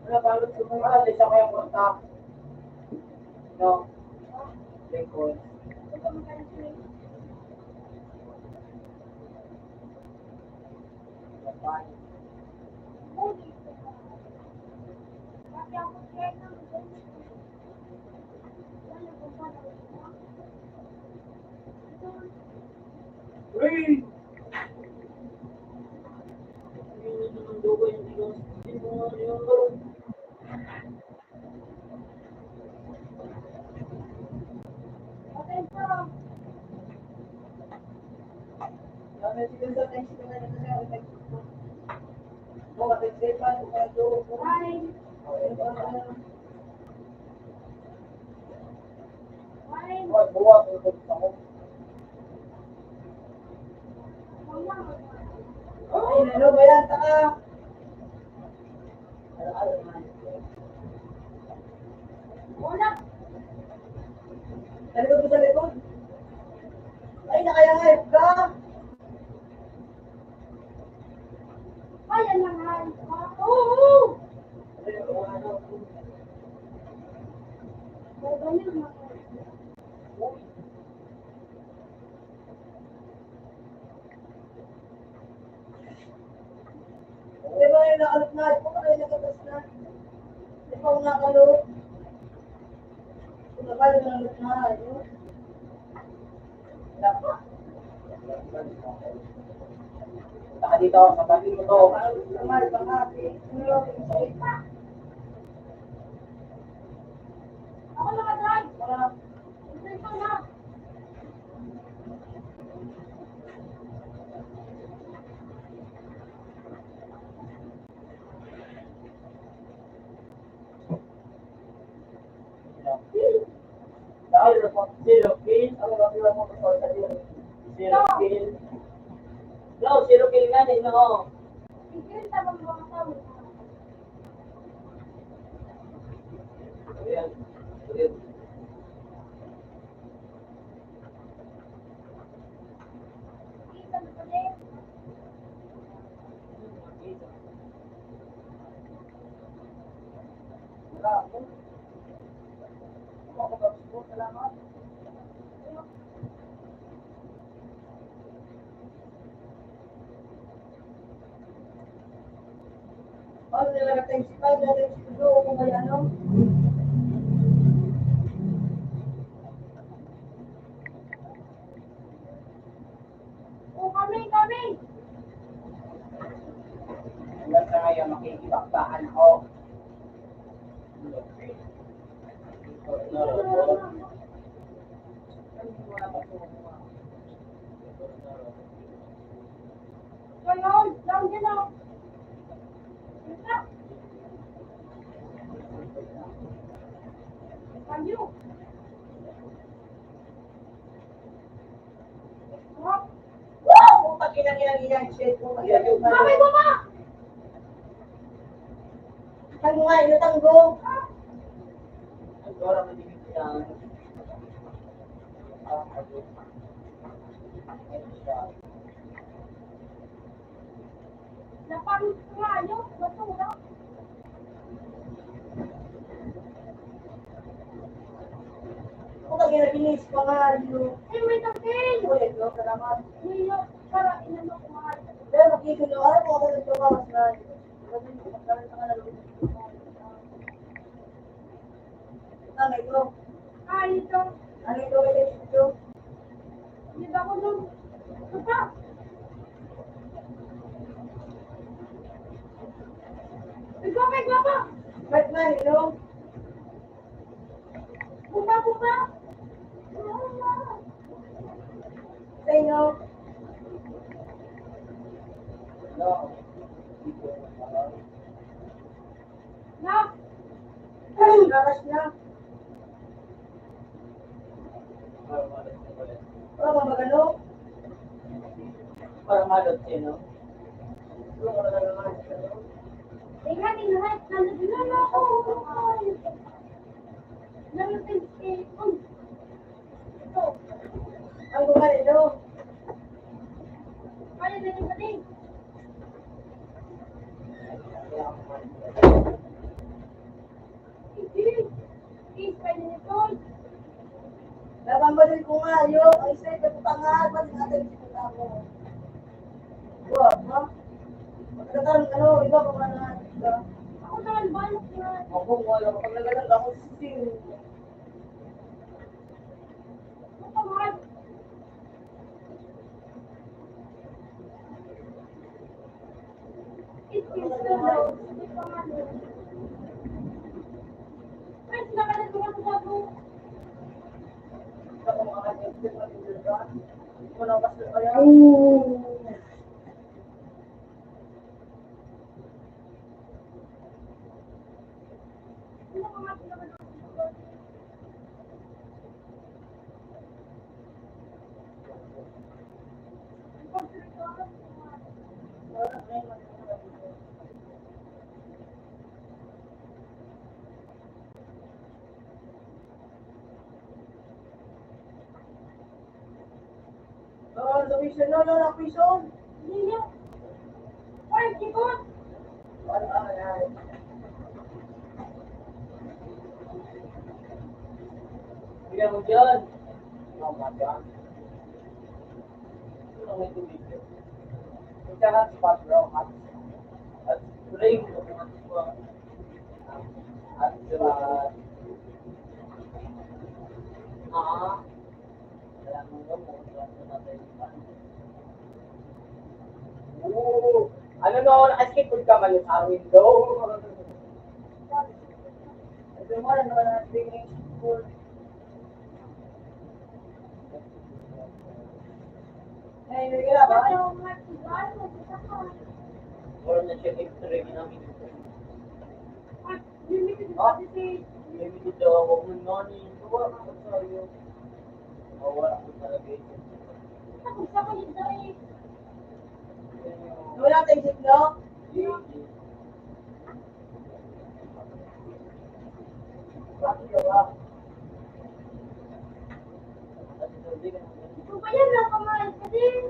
Wala, bago sumuha, di siya kaya punta. No. Lingkod. Ay, ano ba yan? Taka! Sa likod ko, sa likod. Ay, nakayangay ka! Ay, ang mahal. Oo! Di ba yung nakalot na? Di ba kayo nagkatas na? Di ba yung nakalot? Di ba kayo nakalot na? Ano? Punta ka dito, kapatid mo to. Ako na, Dad. Ito na. Zero kill. Ano ba yung mga sa zero kill? No, zero kill nga din, no? Ayan. Ayan. Ano talaga tayo si Padre, si Pedro, o kung may ano? O kami, kami! Hanggang sa ngayon, makikibakbakan ako. Ngayon, lang din ako. Tayo. Wow! Putang ina, ina, ina, shit, putang ina. Mami, baba! Tanggo nga, ina, tanggo. Ang gora mo din yan. Napangit ko nga, ano? Bato, wala. Ako lagi na binis pa nga, ano? Ay, may tangkil! Ulit, no? Salamat. Hindi, para inano ko nga. Pero makikita nyo, ano po ako nagpapawas na, ano? Ano ito? Ah, ito. Ano ito? Ito? Ito ako dun. Ito pa. Ikaw, may guwapa. Ba't man, ito? Pupa, pupa. Say no. No. Nak! Ay, garas na. Para magano? Para malot siya, no? Tingnan, tingnan, tingnan, tingnan ako. Tingnan, tingnan, tingnan. Ang gumano, no? Kaya na yung galing. Labang ba din ko nga, yo? Ay, sa ito, putang nga, ba't natin kita mo? Wa, ha? Magkakaroon, ano, iba pa ba na, iba? Ako naman, balak na. Ako, wala. Kapag nagalag ako, sige. Sa mission, no, no, no, mission. Hindi niya. Ay, di ba? Wala, ay, ay. Tingnan mo dyan. Oh my God. Ano may tubig yun? Ito na, spot, bro. At, at ring. At, ah, ah, Oo. Ano no, naka-skateboard ka man sa window. Ano mo, ano na swimming pool? Ay, hindi ka ba? Wala na siya history namin. Limited daw ako ng money. Wala ko sa'yo. Mawala ko talaga yun. Wala tayong signal? Hindi. Bakit ka ba? Ito pa yan, nakamahal ka din.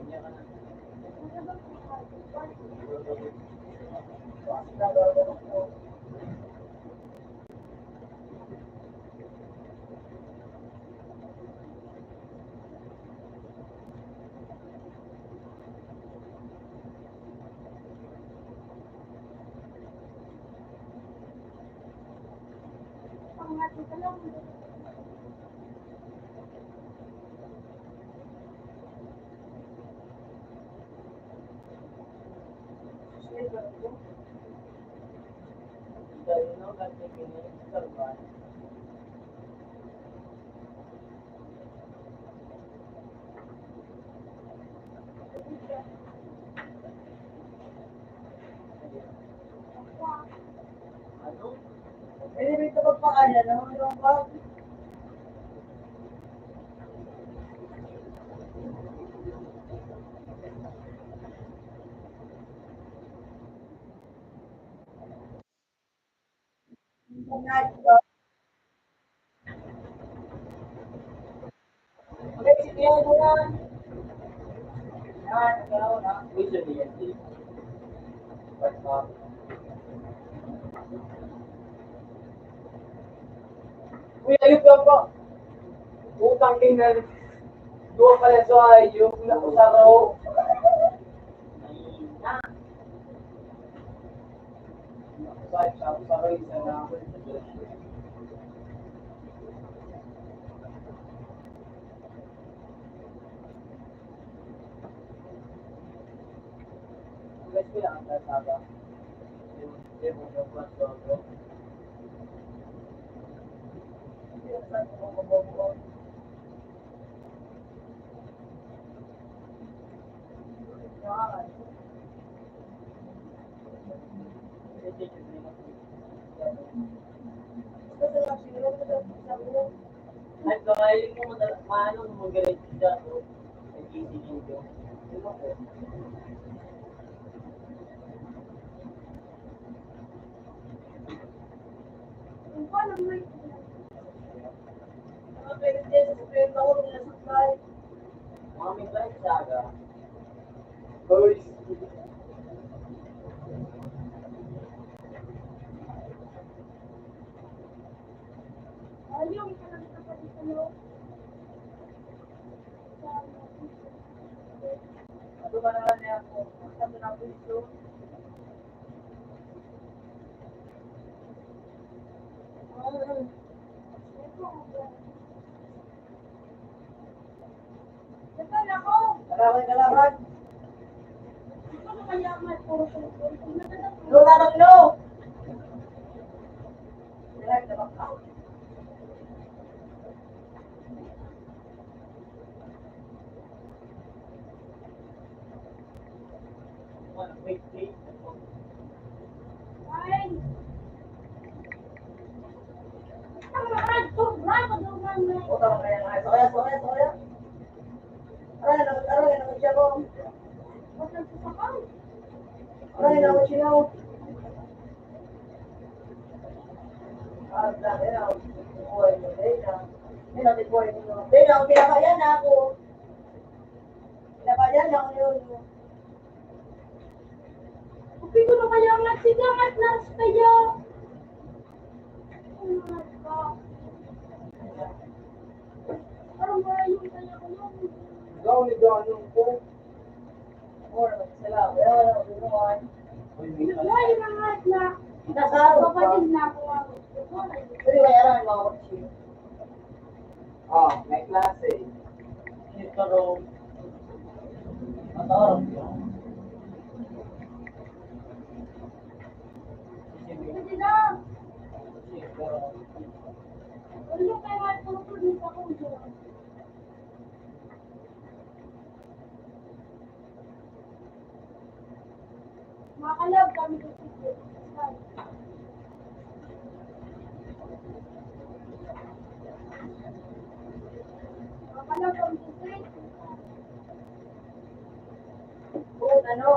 Ano? Pwede rin ito magpakala, no? Ano ba? Uy, ayun ka pa. Putang ina. Duwa pala sa ayun. Naku, saro. Ay, kakain mo, madal-, maano, magaling siya, no? Nagsisilip ko. Kalaban, kalaban. Lo, tabang, lo. Aray, aray, aray, aray, siya po. Aray, aray, siya po. Ah, grabe na. Buhay mo, Dana. Hindi natin buhay mo. Dana, ang pinakayan na ako. Pinaka Ayan lang yun. Okay ko na kaya nga, sige nga, last kaya. Angat ka. Parang malayo kaya ko yun. Ikaw, nag-ano ko? Or, sila, kaya wala ko ginawa. Uy, may Ano pala. Ba yung mga na, Nagkakaroon pa. Kapatid na ako, ako. Pero may aral, mga kapatid. Oh, may klase. Ito daw. Mataorap yun. Sige. Sige daw. Sige, pero Ano kaya nga ito? Makalaw kami sa sitio. Makalaw kami sa sitio. Kung ano?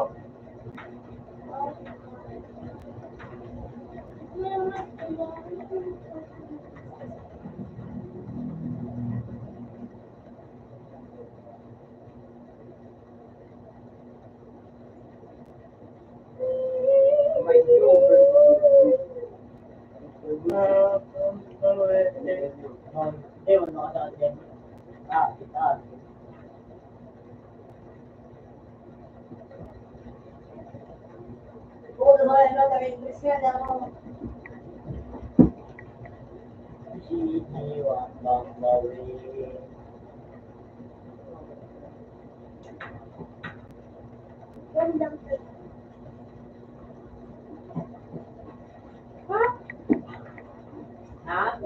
Ha?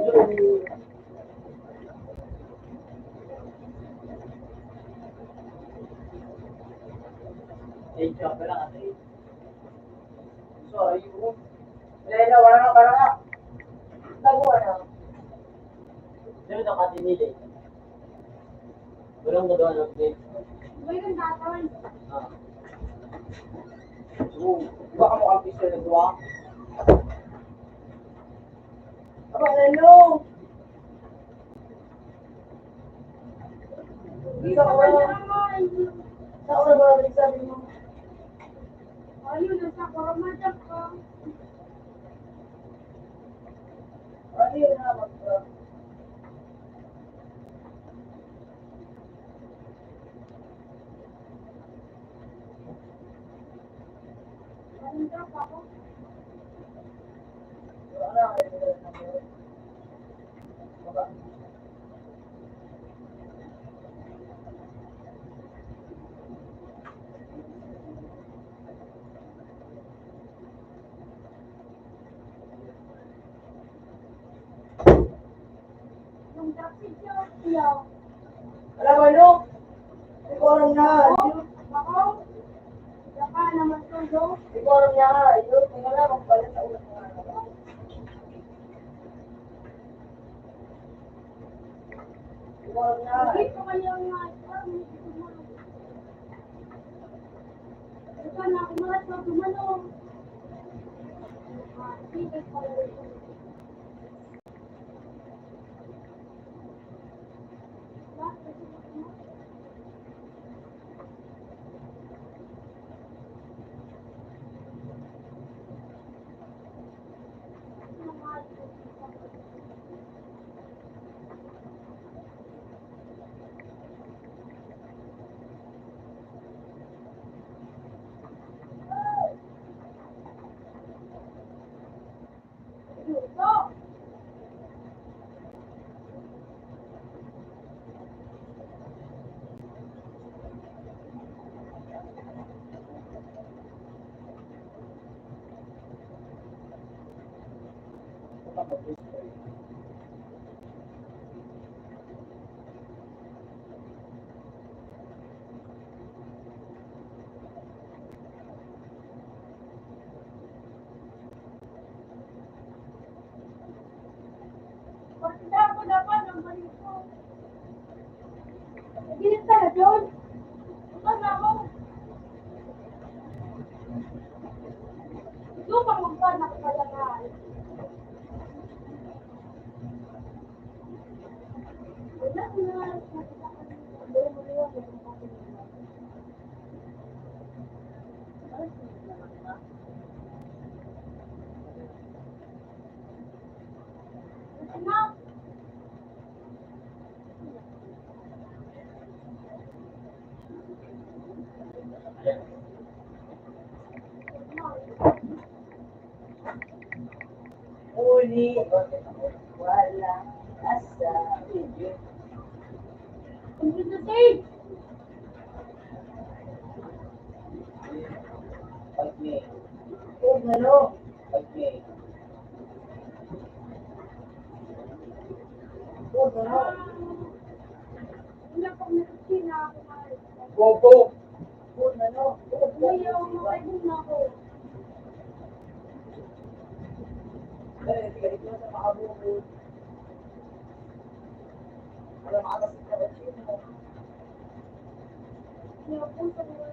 Eh, joke lang, ate. So, ayun. Wala na, wala na, wala na. Tago, ano? Dito ka tinili. Walang nagawa ng update. May nagtatawag. Ah. Oo. Di ba kamo ang pistol na duwa? Aba, hello! Sa oras, sa oras ba nagsabi mo? Ayun, nasa Corona ka. Ano yun na mag- Alam mo, ano? Ikaw lang na. Ikaw lang na. Yun, tingnan na, magpalit sa ulo ko. Ikaw lang na. Ito pang magpa, nakapalangan. Wala ko na. Uli, wala asa. Ang gusto, Tay? Pag may, oh, ano? Pag may, oh, ano? Wala pang natin na ako. Bobo. Bobo, ano? Bobo. Ayaw, makain na ako. Eh, galit mo sa mga bobo. Wala makakasin ka ba, Chino? Ayaw po sa mga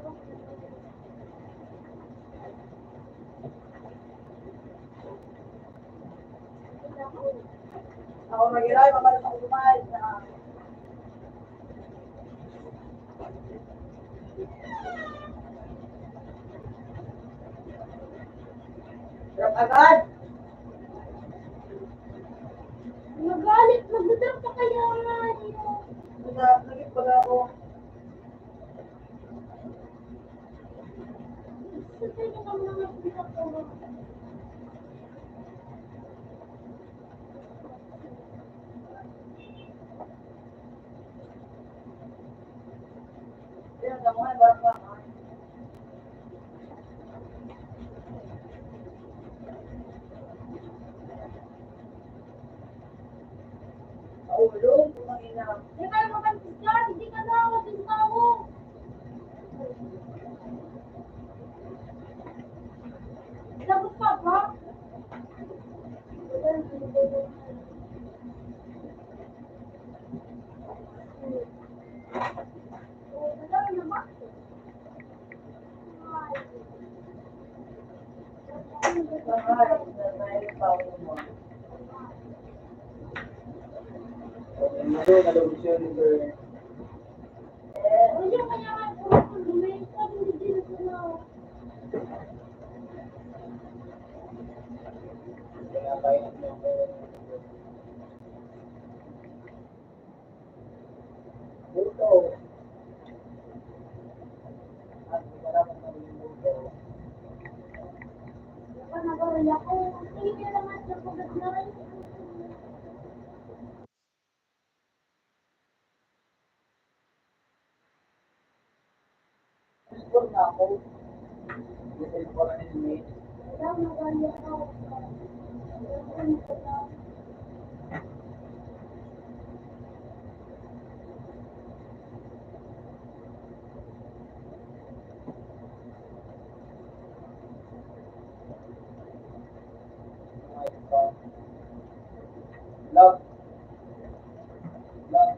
Ako mag-iray, mabalik ako kumain na. Sarap agad. Magalit, magdadam pa kaya nga, eh. Nag-, naging pala ako. Sa ulo, putang ina. Di kayo makantis dyan, hindi ka na, walang tao. Lagot ka ba? Buto. At wala pang naging buto. Gusto na ako. Gusto ko na rin, eh. Love. Love.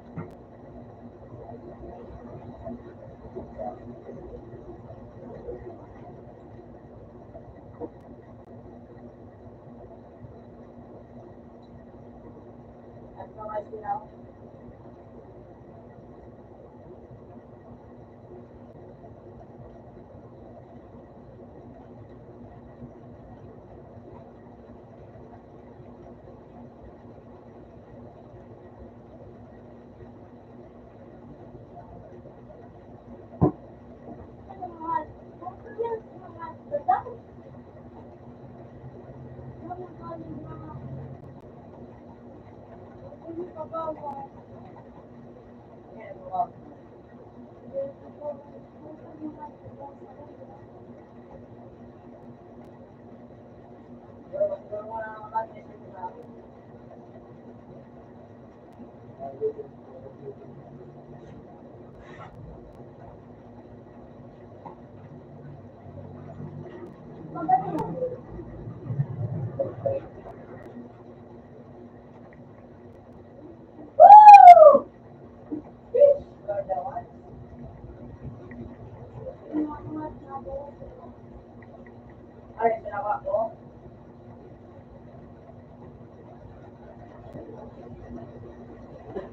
Ay, ginawa ko.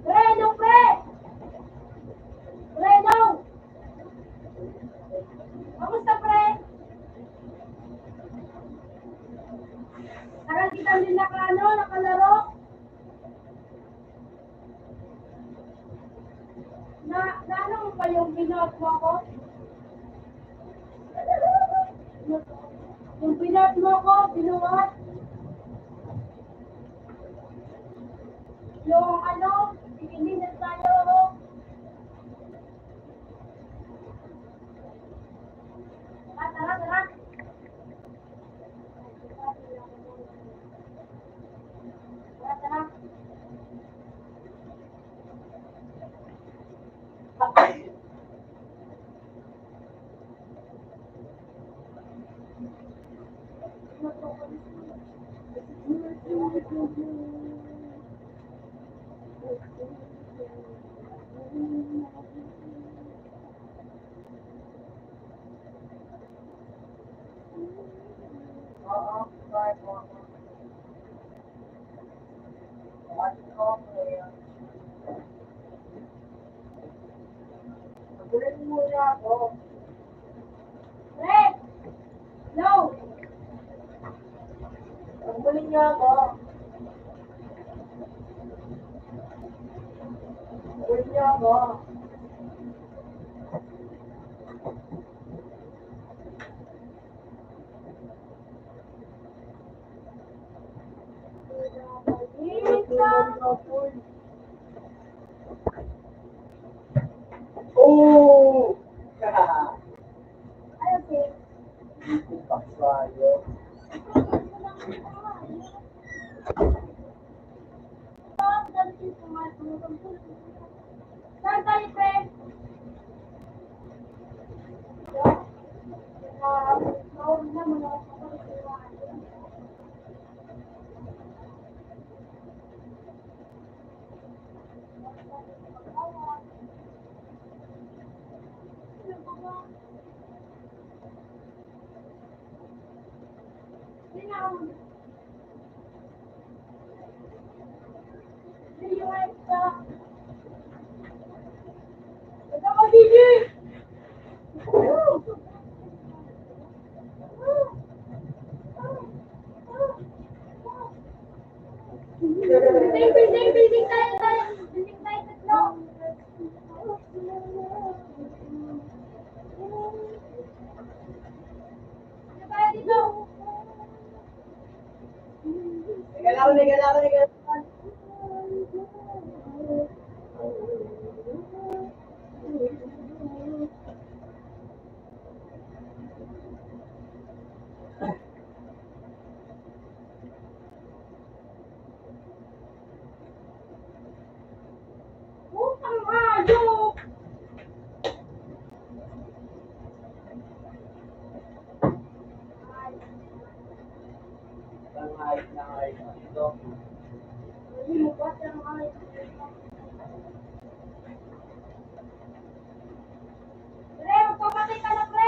Pre, no, pre! Pre, no! Kamusta, pre? Tagal kita din naka, ano, nakalaro. Na, na ano mo pa yung binuhat mo ako? Yung binuhat mo ko, binuhat. Yung ano, sige, tayo. Ah, tara, tara. Tara, tara. Pre! Hello! Pagmuling niyo ako. Pagmuling niyo ako. Oh! Pasayo. Saan tayo, friend? Ah, Putang hayop! Pre, magpapatay ka na, pre!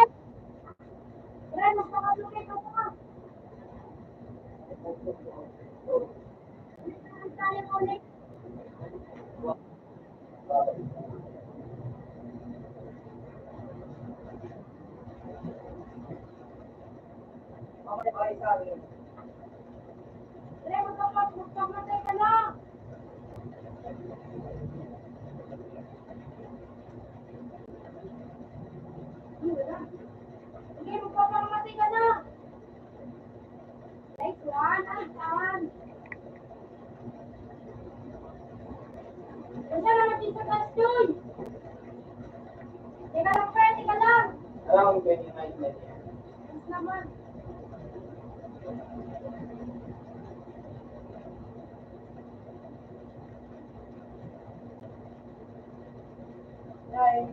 Pre, magpapatay ka na! Sige, magpapakamatay ka na! Next one, ang tan. Kaya naman dito, Bastoy. Teka lang, friend, teka lang. Alam mo, twenty-nine na niya. Yes naman. Hi.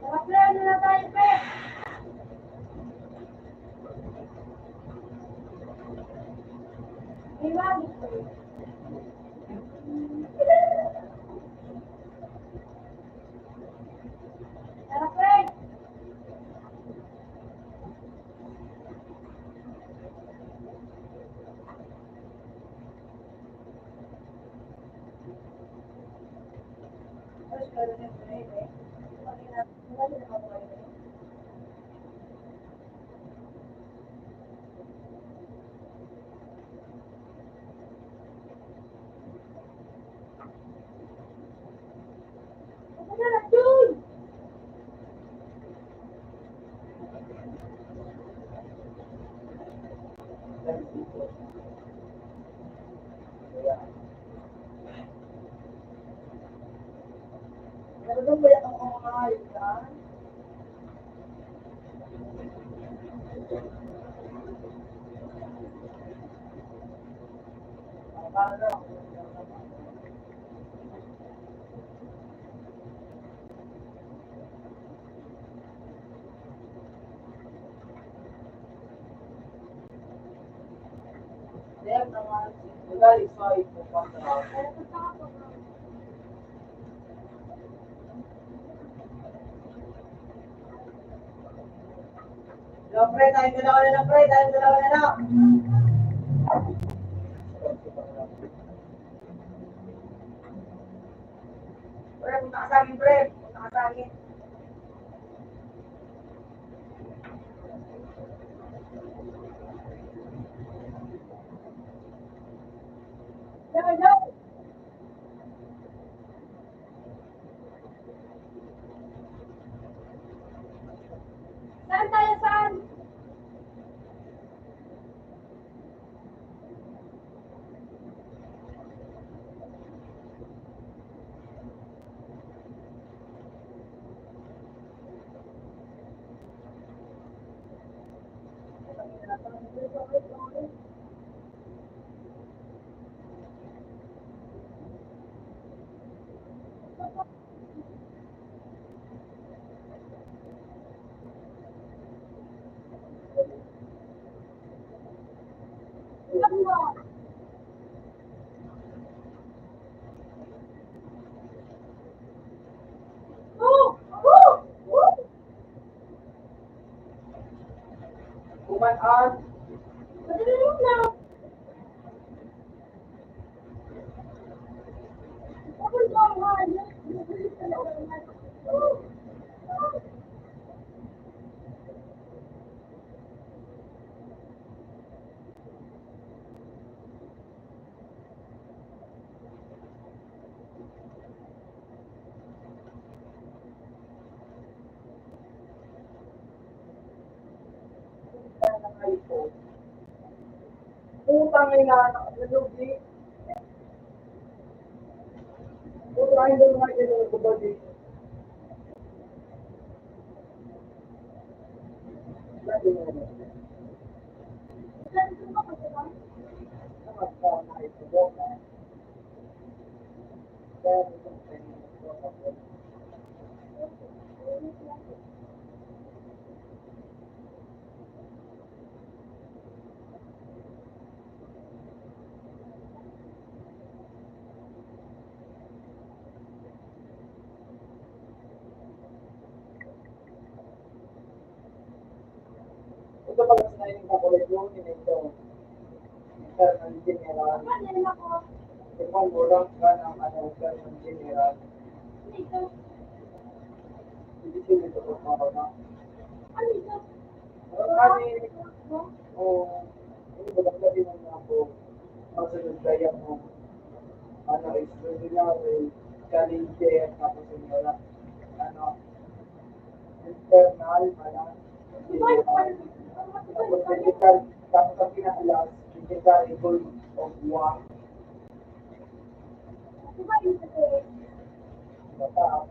Tara, pre, ano na tayo, pre? Iwan. Tara, pre. Pre, tayong dalawa na lang, pre. Tayong dalawa na lang. Pre, punta ka sa akin, pre. Punta ka sa akin. Saan tayo, saan? Kuman an. Utang na ina, nalugi. Utang na ina, nalugi. Ito pala sa naging kakulit mo, ito. Internal General. Ito ang gulang ka ng ano, Internal General. Hindi sila ito pagkakama. Pero kami, o, ano ba, lagi ng mga po, masunod kaya mo, ano, extraordinary, kalite, tapos yung wala, ano, internal, wala, tapos digital, tapos ang pinaka-last, digital, equal of one. Bata,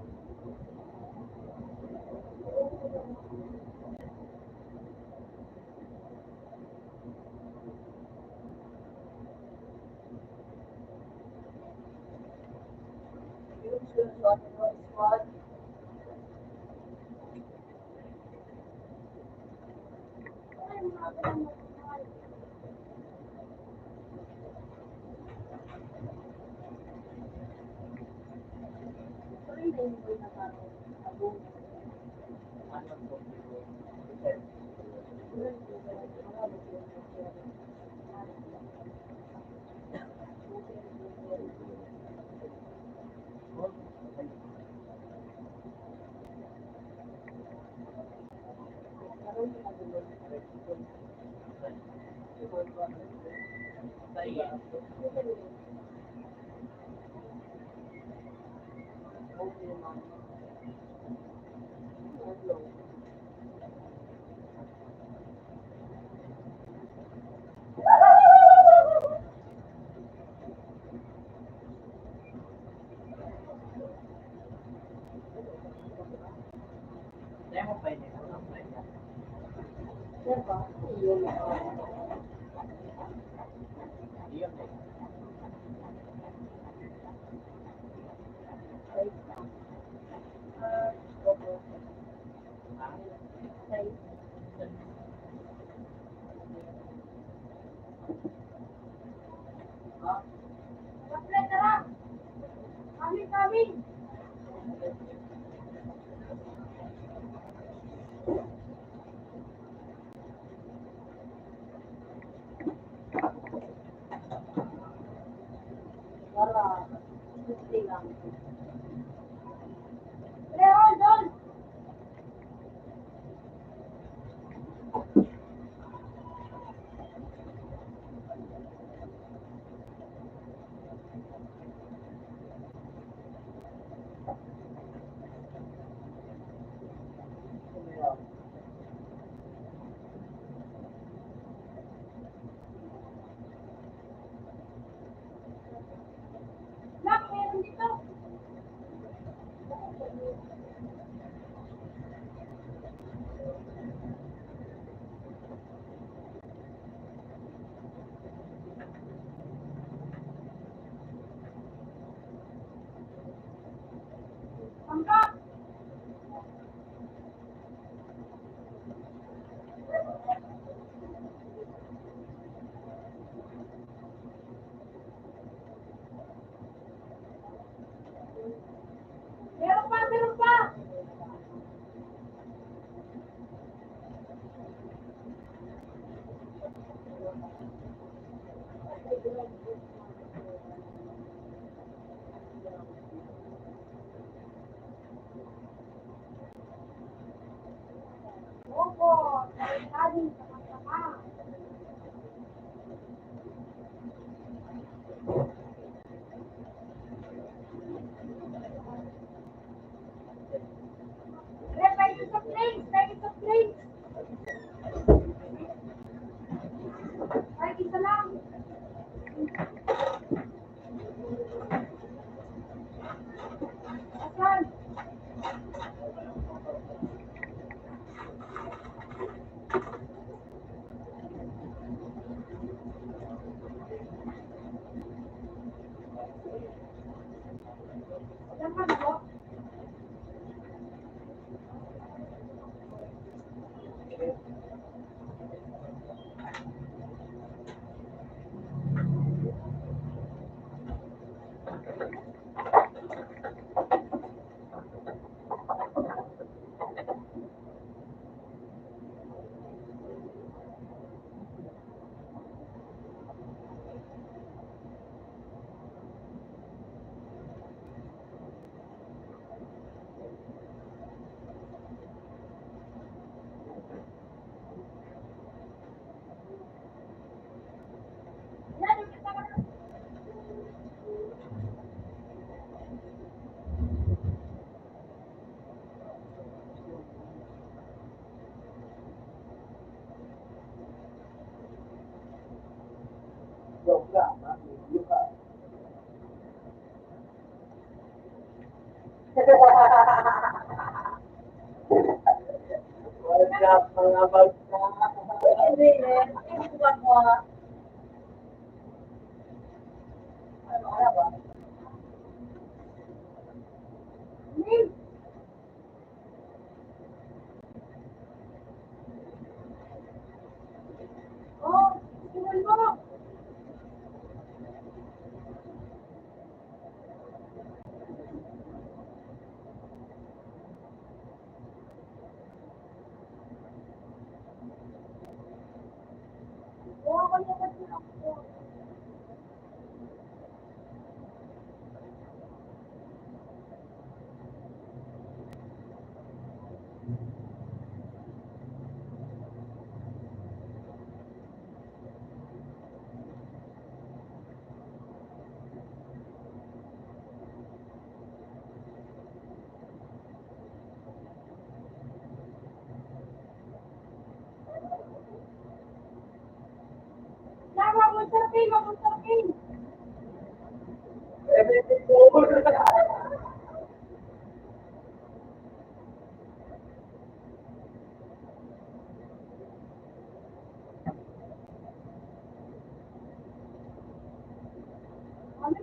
Wait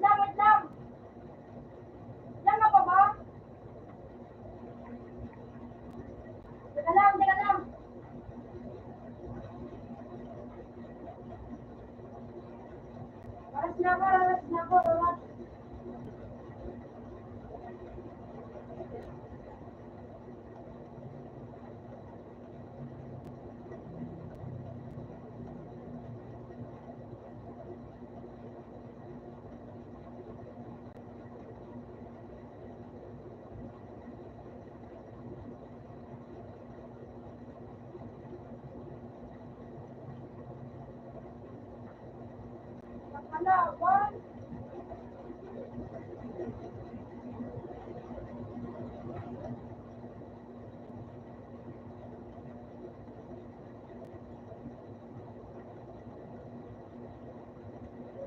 lang, wait lang. Wait lang, mababa. Teka lang, teka lang. Oras na ako, oras na ako, oras.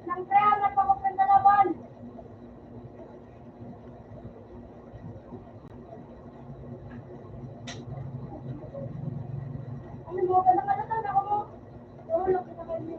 Nang kaya na pag-open na laban. Ano mo, ganda ka na, ako mo. Tulog ka na kayo.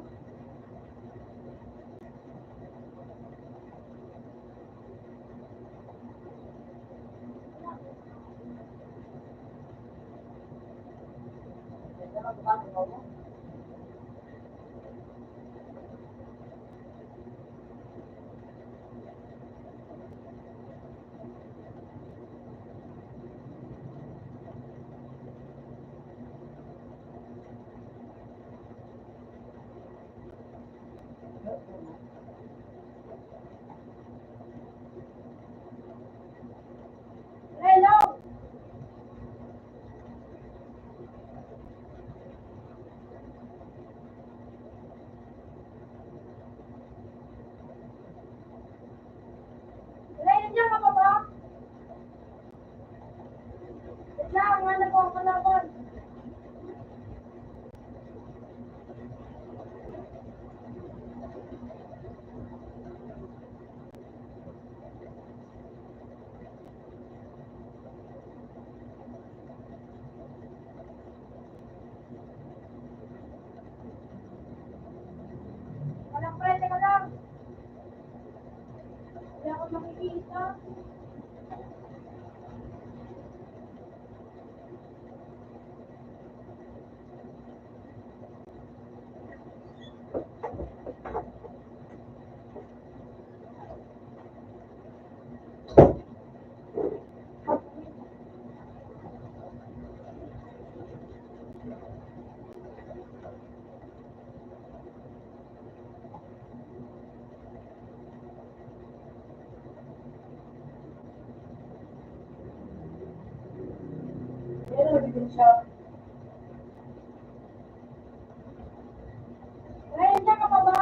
Wala yun niya, mababa. Wait lang, ano po ang kalaban? Walang pre, teka lang. Hindi ako makikita. Meron na din siya. Ryan, diyan ka pa ba?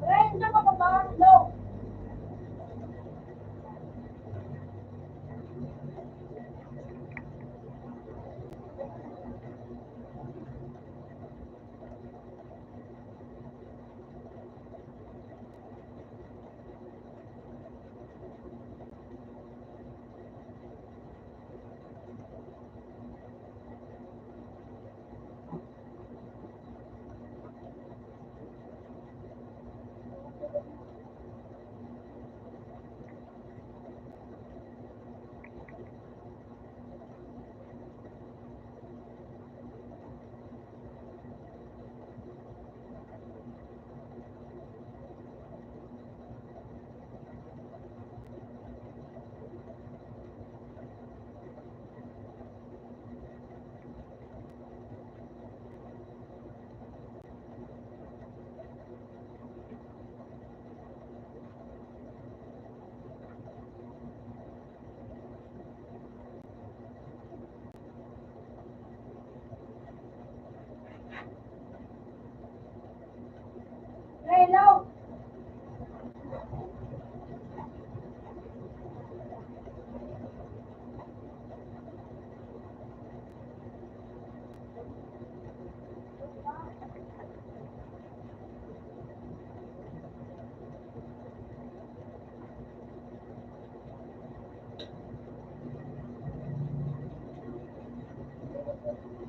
Ryan, diyan ka pa ba? Hello? Sige.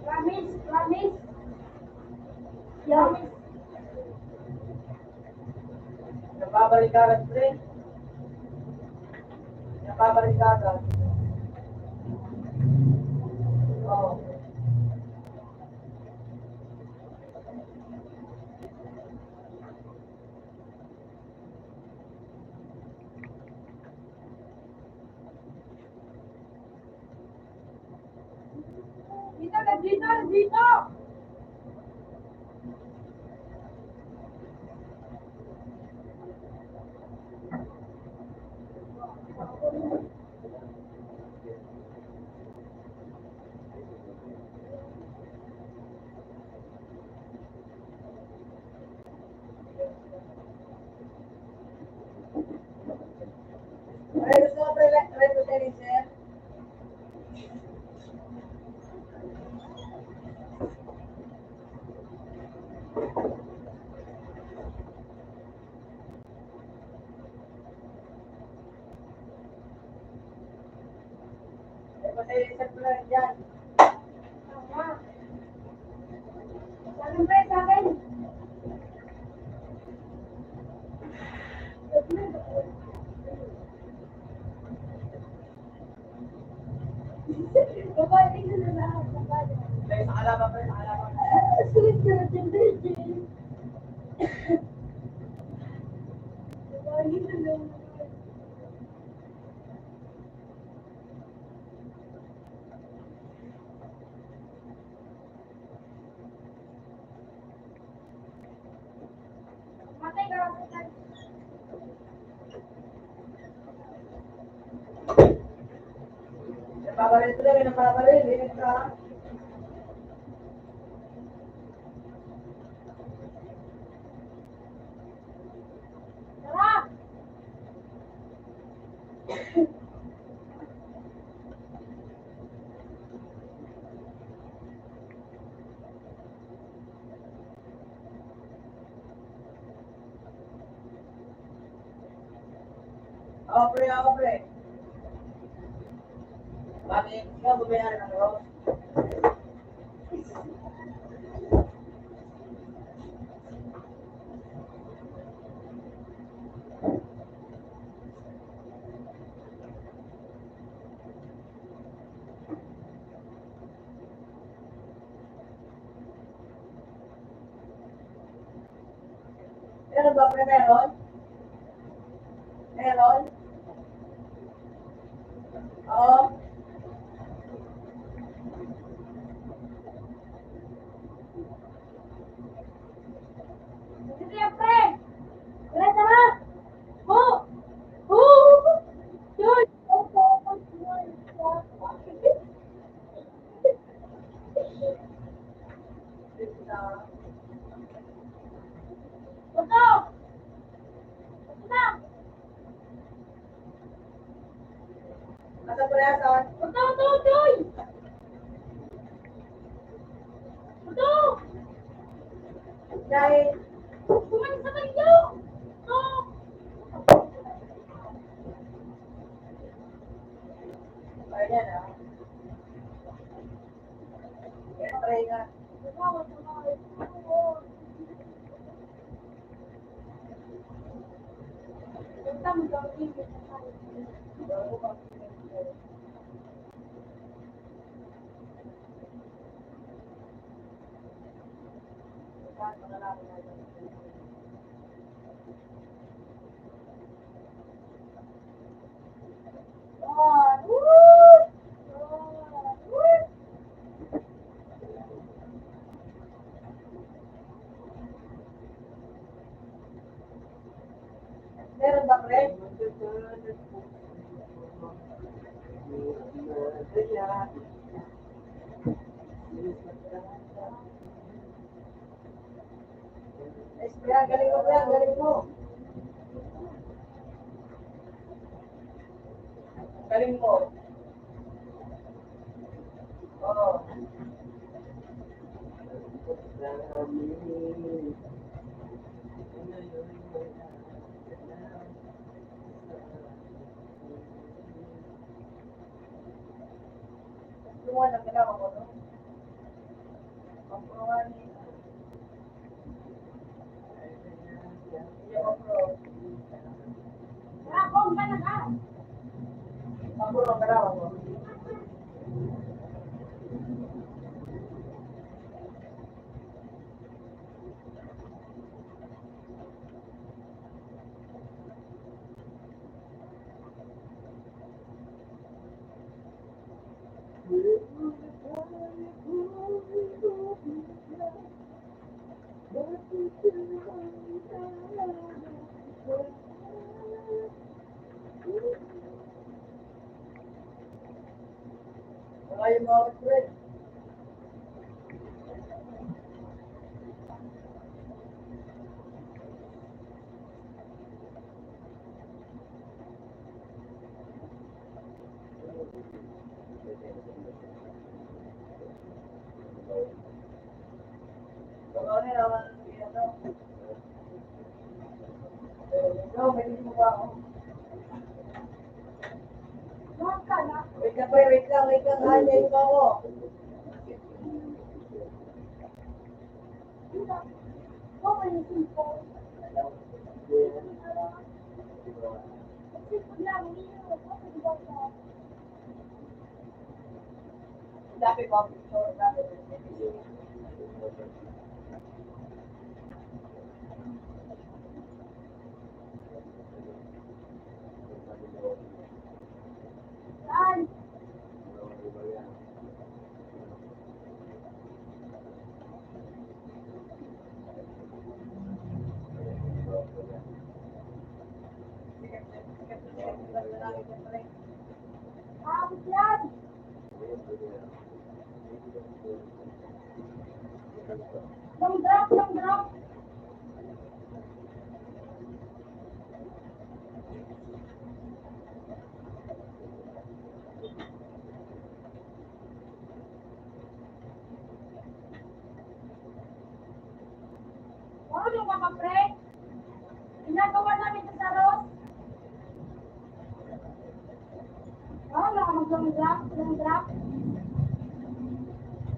Promise, promise. Promise. Nababarikada, pre. Nababarikada. Oo. Dito, dito, dito! Napabaril sila, may napabaril, ingat ka. Tara! Obre, obre. Bakit ikaw bumayari ng Rose? Meron ba, pre? Meron? Meron? Oo. Asa palayasan? Ito, ito, ito! Ito! Dahil kumain sa kayo! Ito! Ayan, ah. Ayan, try nga. Meron ba, pre? Ay, pre, ang galing mo, pre, ang galing mo. Galing mo. Oo. Gumawa ng ginawa ko, no? Ang pangalan ni Wait lang, pre, wait lang, wait lang. Ah, yan yung ako. Long drop, long drop. Ano ka pa, pre? Ginagawa namin sa saros. Oh, baka mag-long drop, long drop.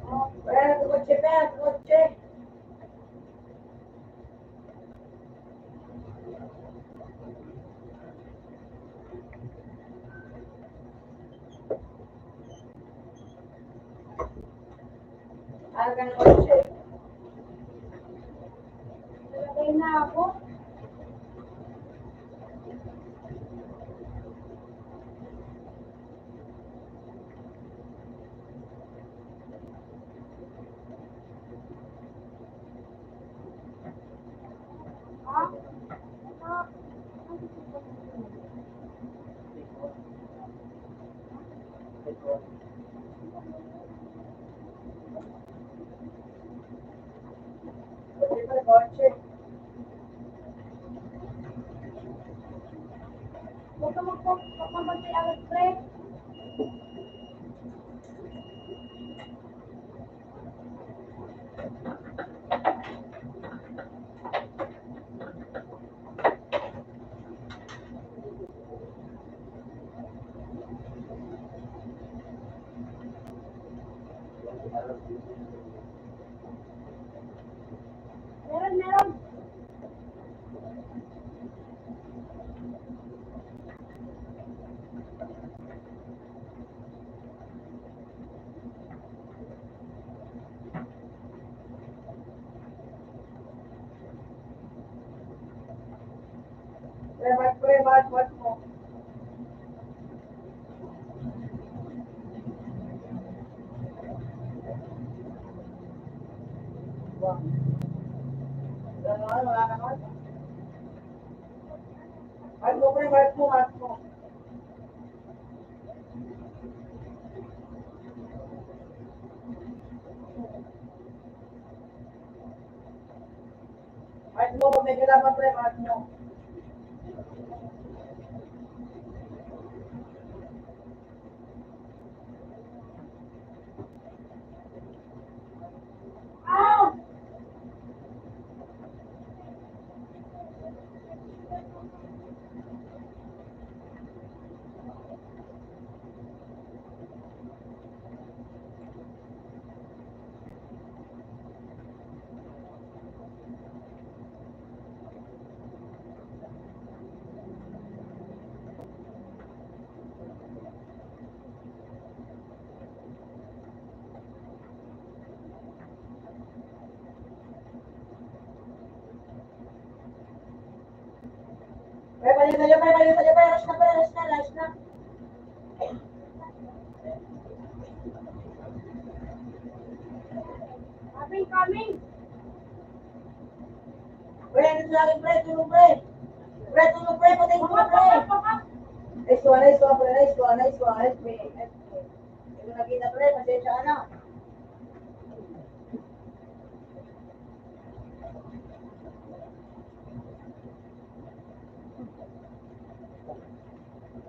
Oh, pre, kotse, pre, kotse. Alkan kotse. Nalagay na ako. Huwag ka magpa-, magpapantay agad, pre. Meron, meron. Pre, mat, pre, mat, mat mo. Wala naman, wala naman. Mat mo, pre, mat mo, mat mo. Mat mo, pag may kalaban, pre, mat mo. Pre, palit tayo, pre, palit tayo, pre, rush na, pre, rush na, rush na. Coming, coming. Pre, ano sa akin, pre? Tulong, pre. Pre, tulong, pre. Patay ko, pre. Nice one, nice one, pre. Nice one, nice one. Nice play, nice play. Ito na kita, pre. Pasensya ka na.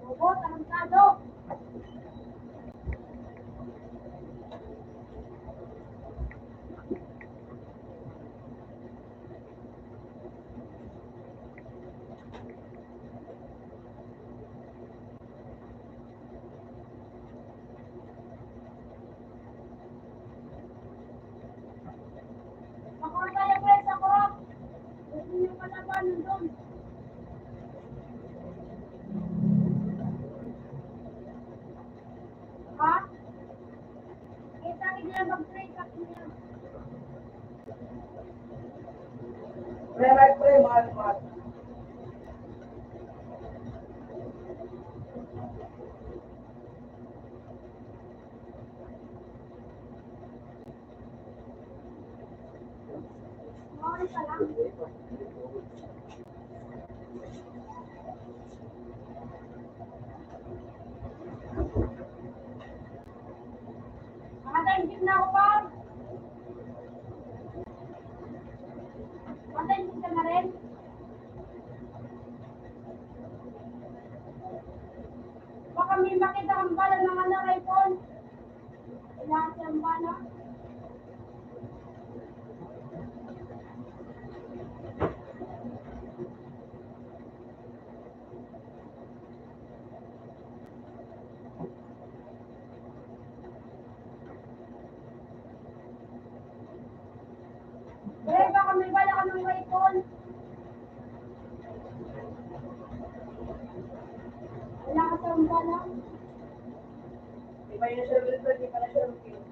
Robot, tarantado. Makuha tayo, pre, sa kurap. Gusto niyo palaban, nandun. Ha? Kita niyo yan, mag-trade up niya. Pre, pre, pre, mahal, mahal. Nakataimtim na ako, Pab. Nakataimtim ka na rin? Baka may makita kang bala ng ano, rifle. Kailangan siyang bala. Pre, baka may bala ka ng rifle. Wala ka sa bala. Di ba yun siya, Wilfred? Di ba na siya, Wilfred?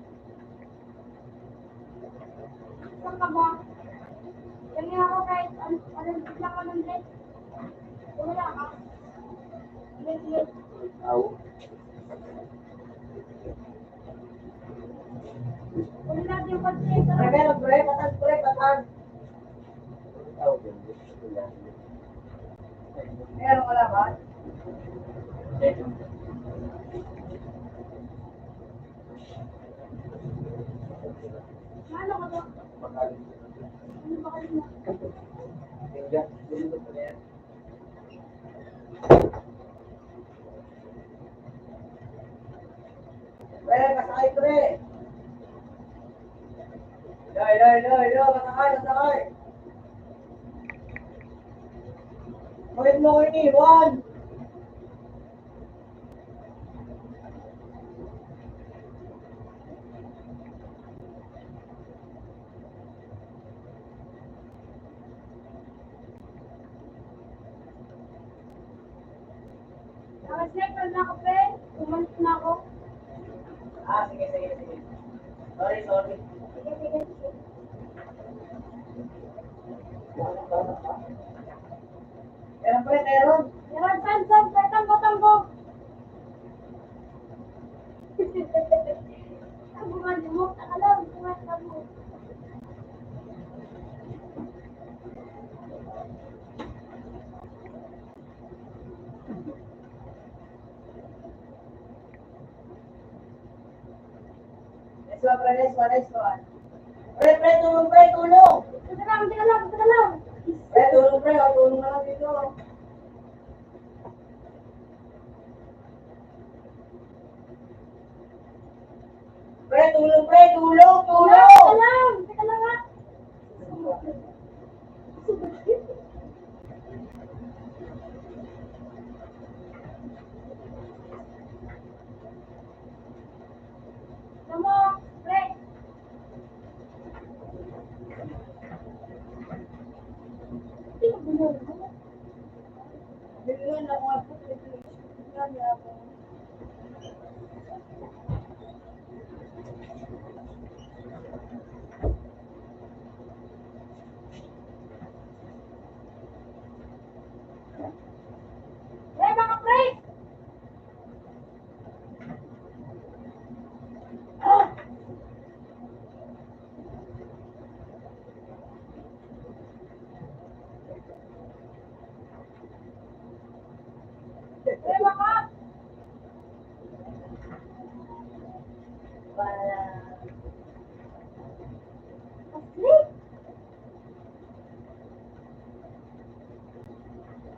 Saan ka ba? Ganyan ako kahit an-, anong bigla ka ng dress. Wala ka. Sige, sige. Aw. Wala natin yung pag-dress, ah. Ay, meron, pre. Patag, pre. Patag. Meron, wala ba? Pre, pasakay, pre. Dai, dai, dai, dai, pasakay, pasakay. Bakit mo ko iniwan? Sniper na ako, pre. Umalis na ako. Ah, sige, sige, sige. Sorry, sorry. Sige, sige, sige. Pero, pre, meron. Meron, saan, saan? Saan? Tambo, tambo. Tambo nga, di mo. Takalaw, di mo, tambo. Next one, pre, next one, next one. Pre, pre, tulong, pre, tulong! Teka lang, teka lang, teka lang. Pre, tulong, pre, oh, tulong na lang dito. Pre, tulong, pre, tulong, tulong! Teka lang, teka lang, ah. Tama, pre. Pre, mga pre!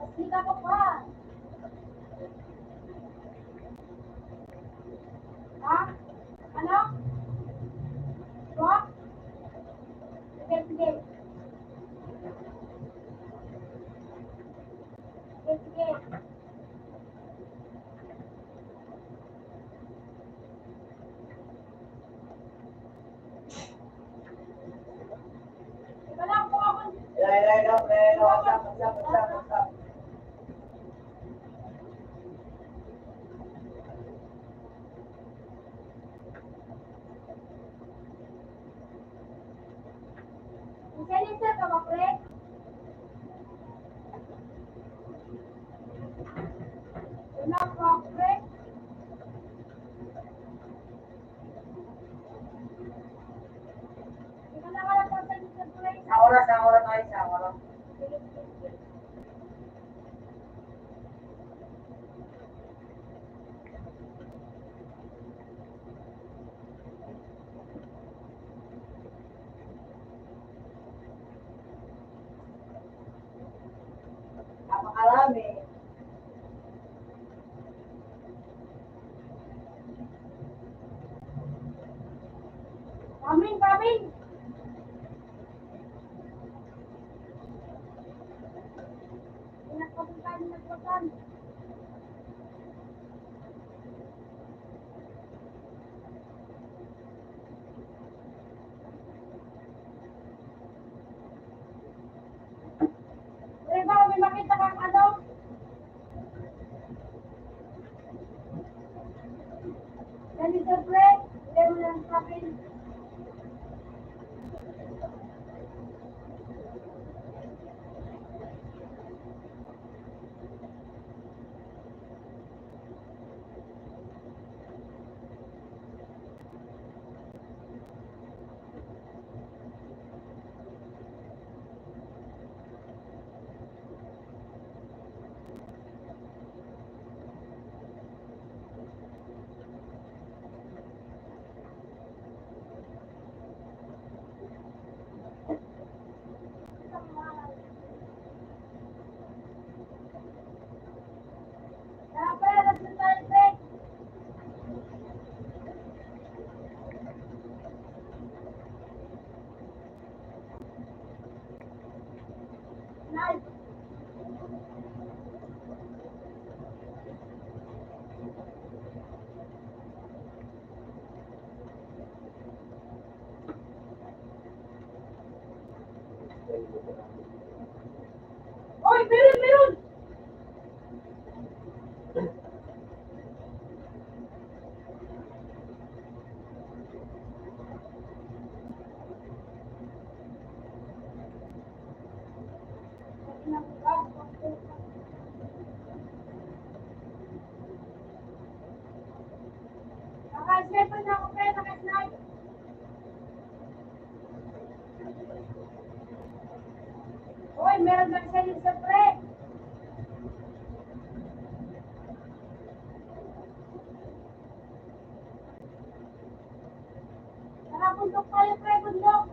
Asleep ako pa. Ha? Ano? What? Sige, sige. Sige, sige. Sa oras, sa oras, ay, sa oras. Napakarami. Coming, coming! Pinagpapunta ni Nagpasan. Pre, baka may makita kang ano? Ganito, pre. Pre, mo lang sa akin. Oy, meron, meron! Sniper na ako, pre, naka-snipe. Hoy, meron na siya yung sa pre. Tara, bundok tayo, pre, bundok.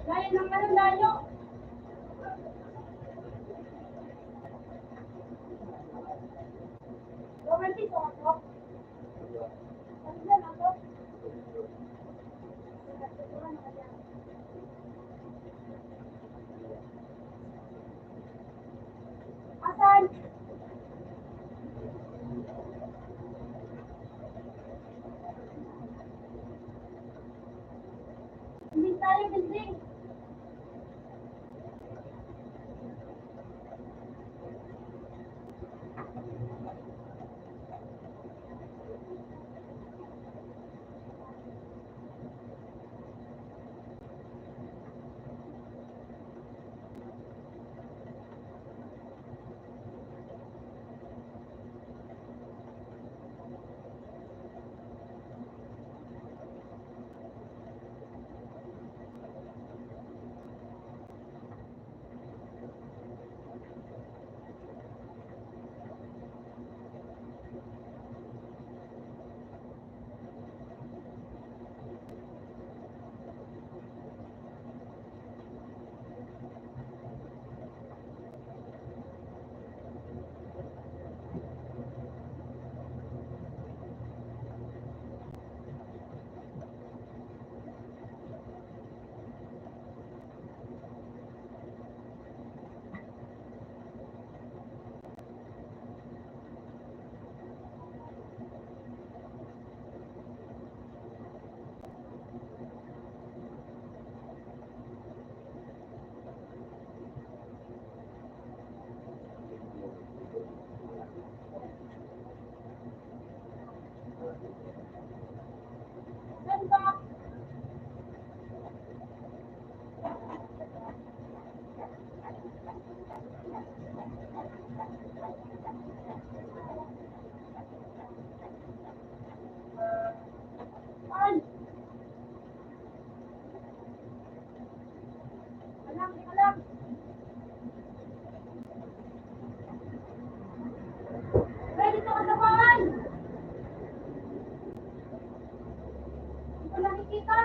Layo ng ano, layo. Roman, piso ako. Asan? Hindi tayo building. Pwede ka katapakan! Hindi ko nakikita.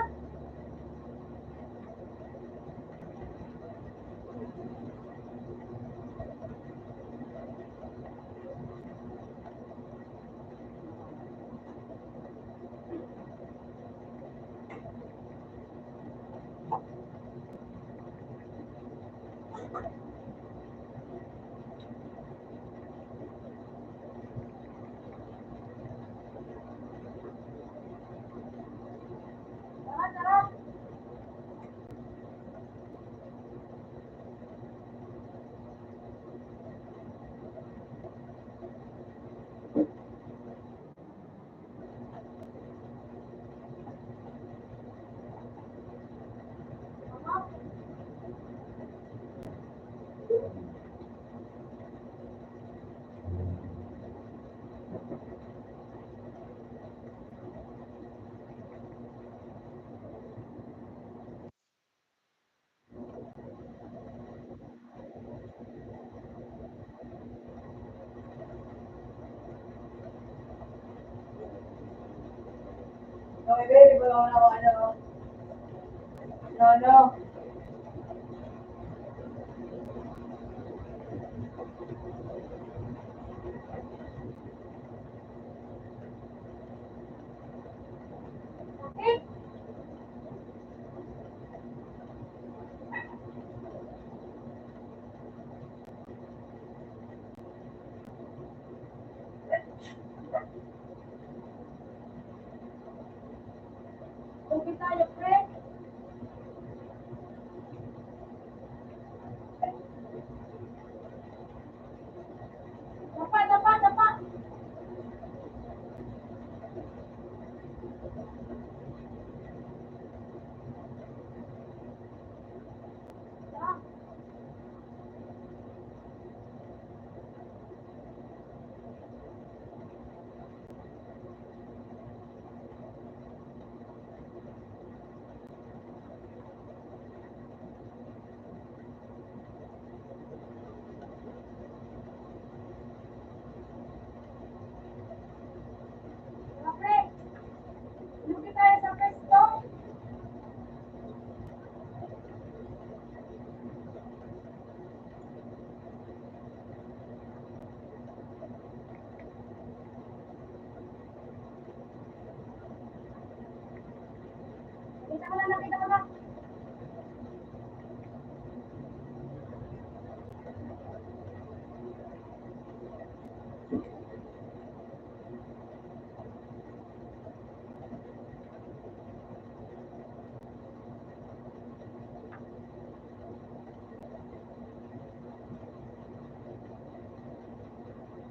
No, my baby, wala, wala, wala, no. No, no. Lupit tayo, pre. Dapa, dapa, dapa.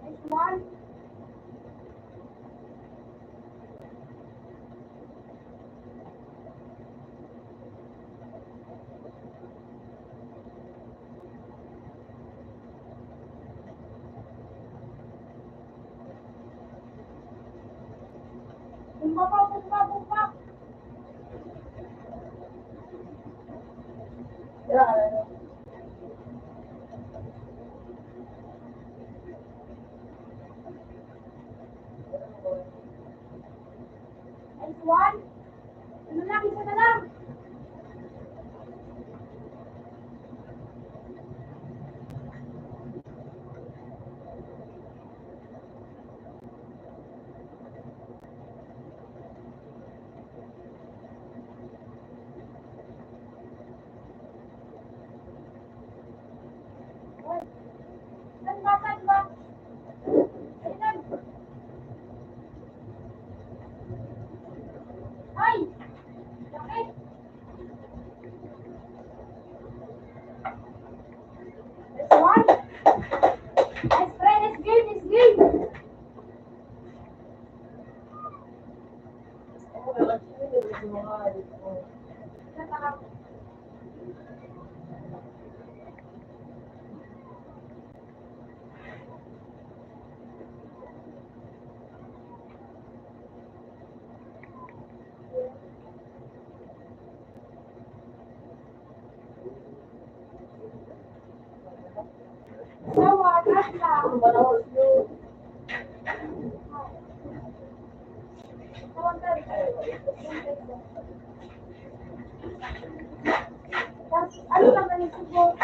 Next one. Bumaba, bumaba, bumaba. Next one. Ano lang, isa na lang. Ay! Sakit! This one. Nice try, nice game, nice game. Ano naman yung siguro?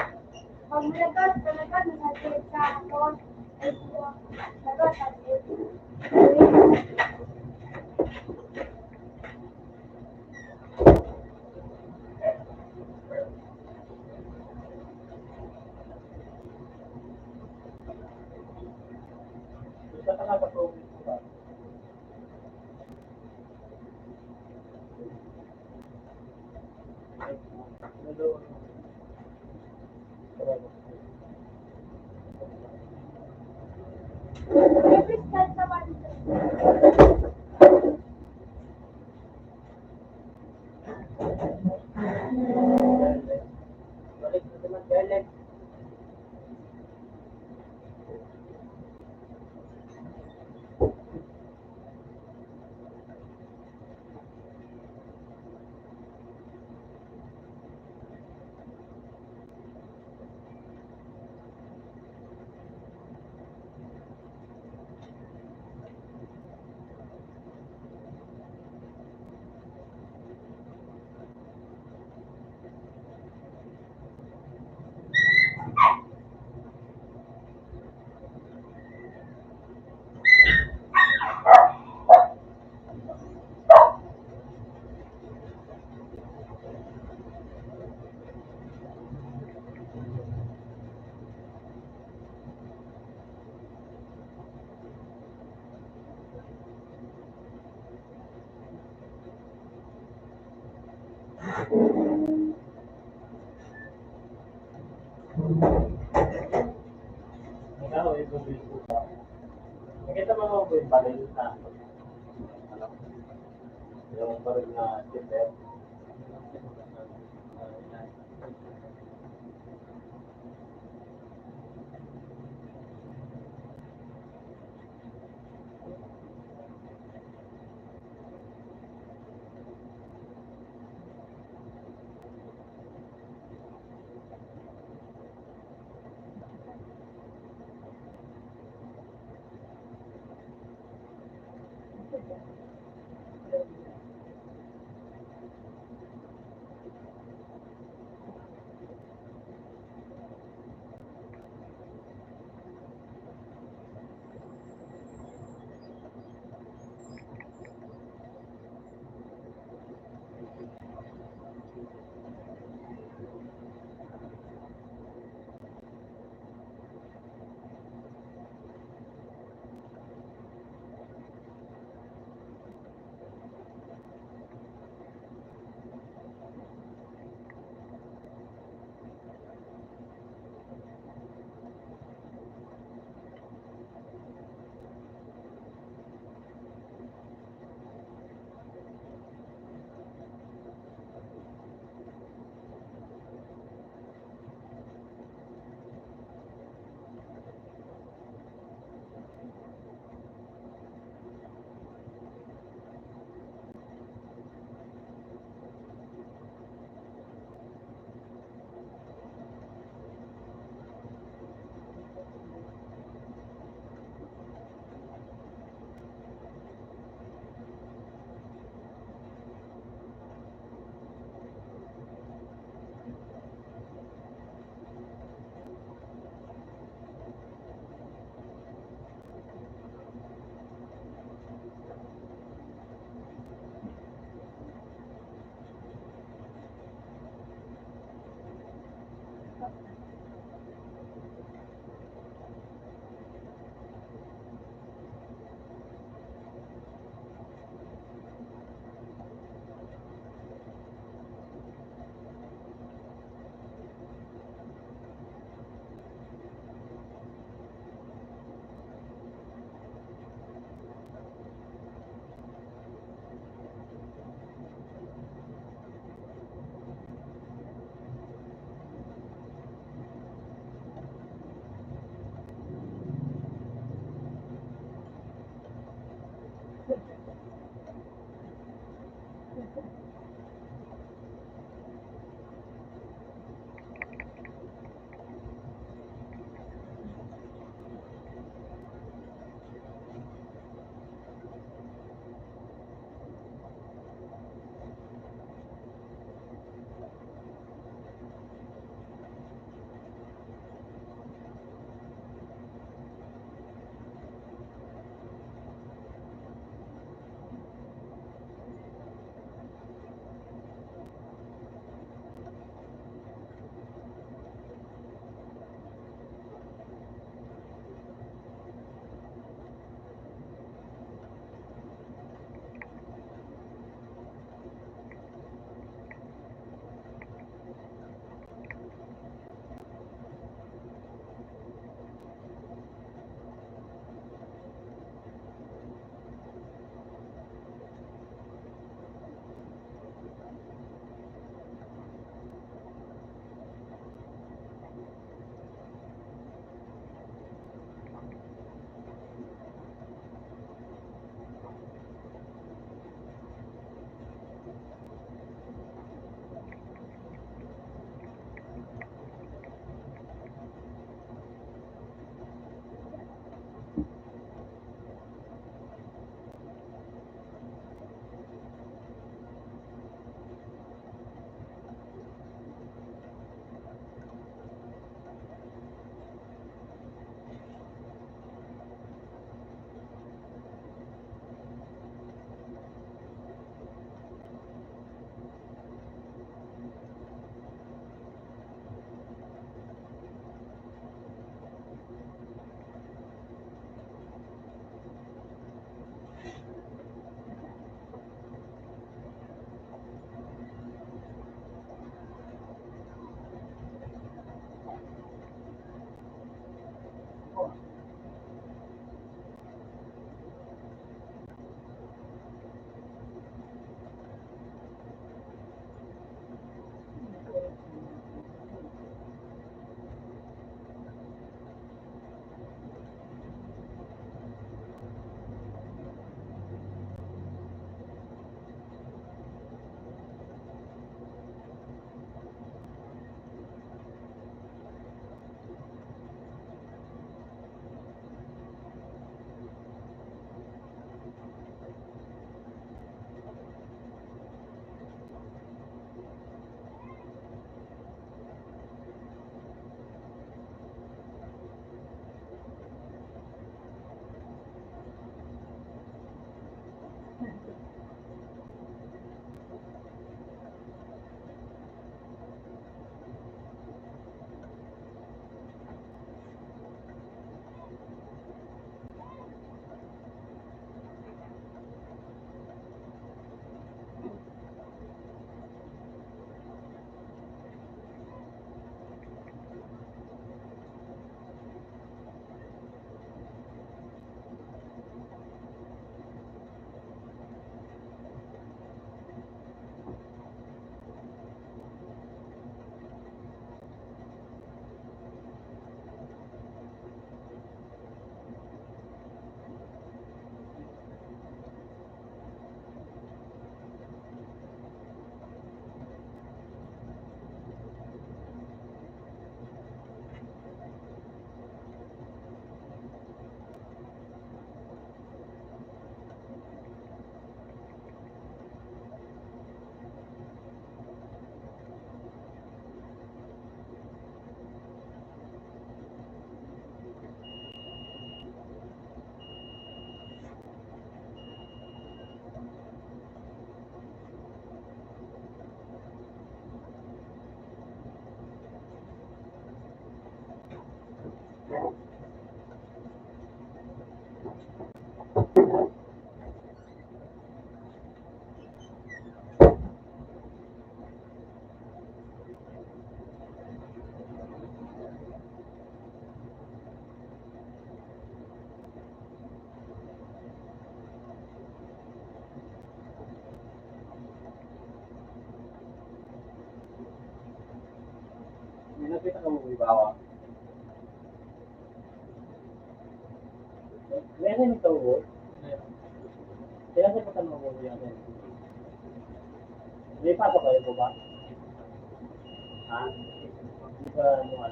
Pag may nagkakaroon, nagkakaroon sa ako, ay siya, nagkakaroon. Pareho sa, ano, yung baril na shooter. May nakita ka mo, Wibawa? Meron ito, oh. Kaya sa pagka mga yan. May pa ba yung baba? Ha? Hindi pa mo alam.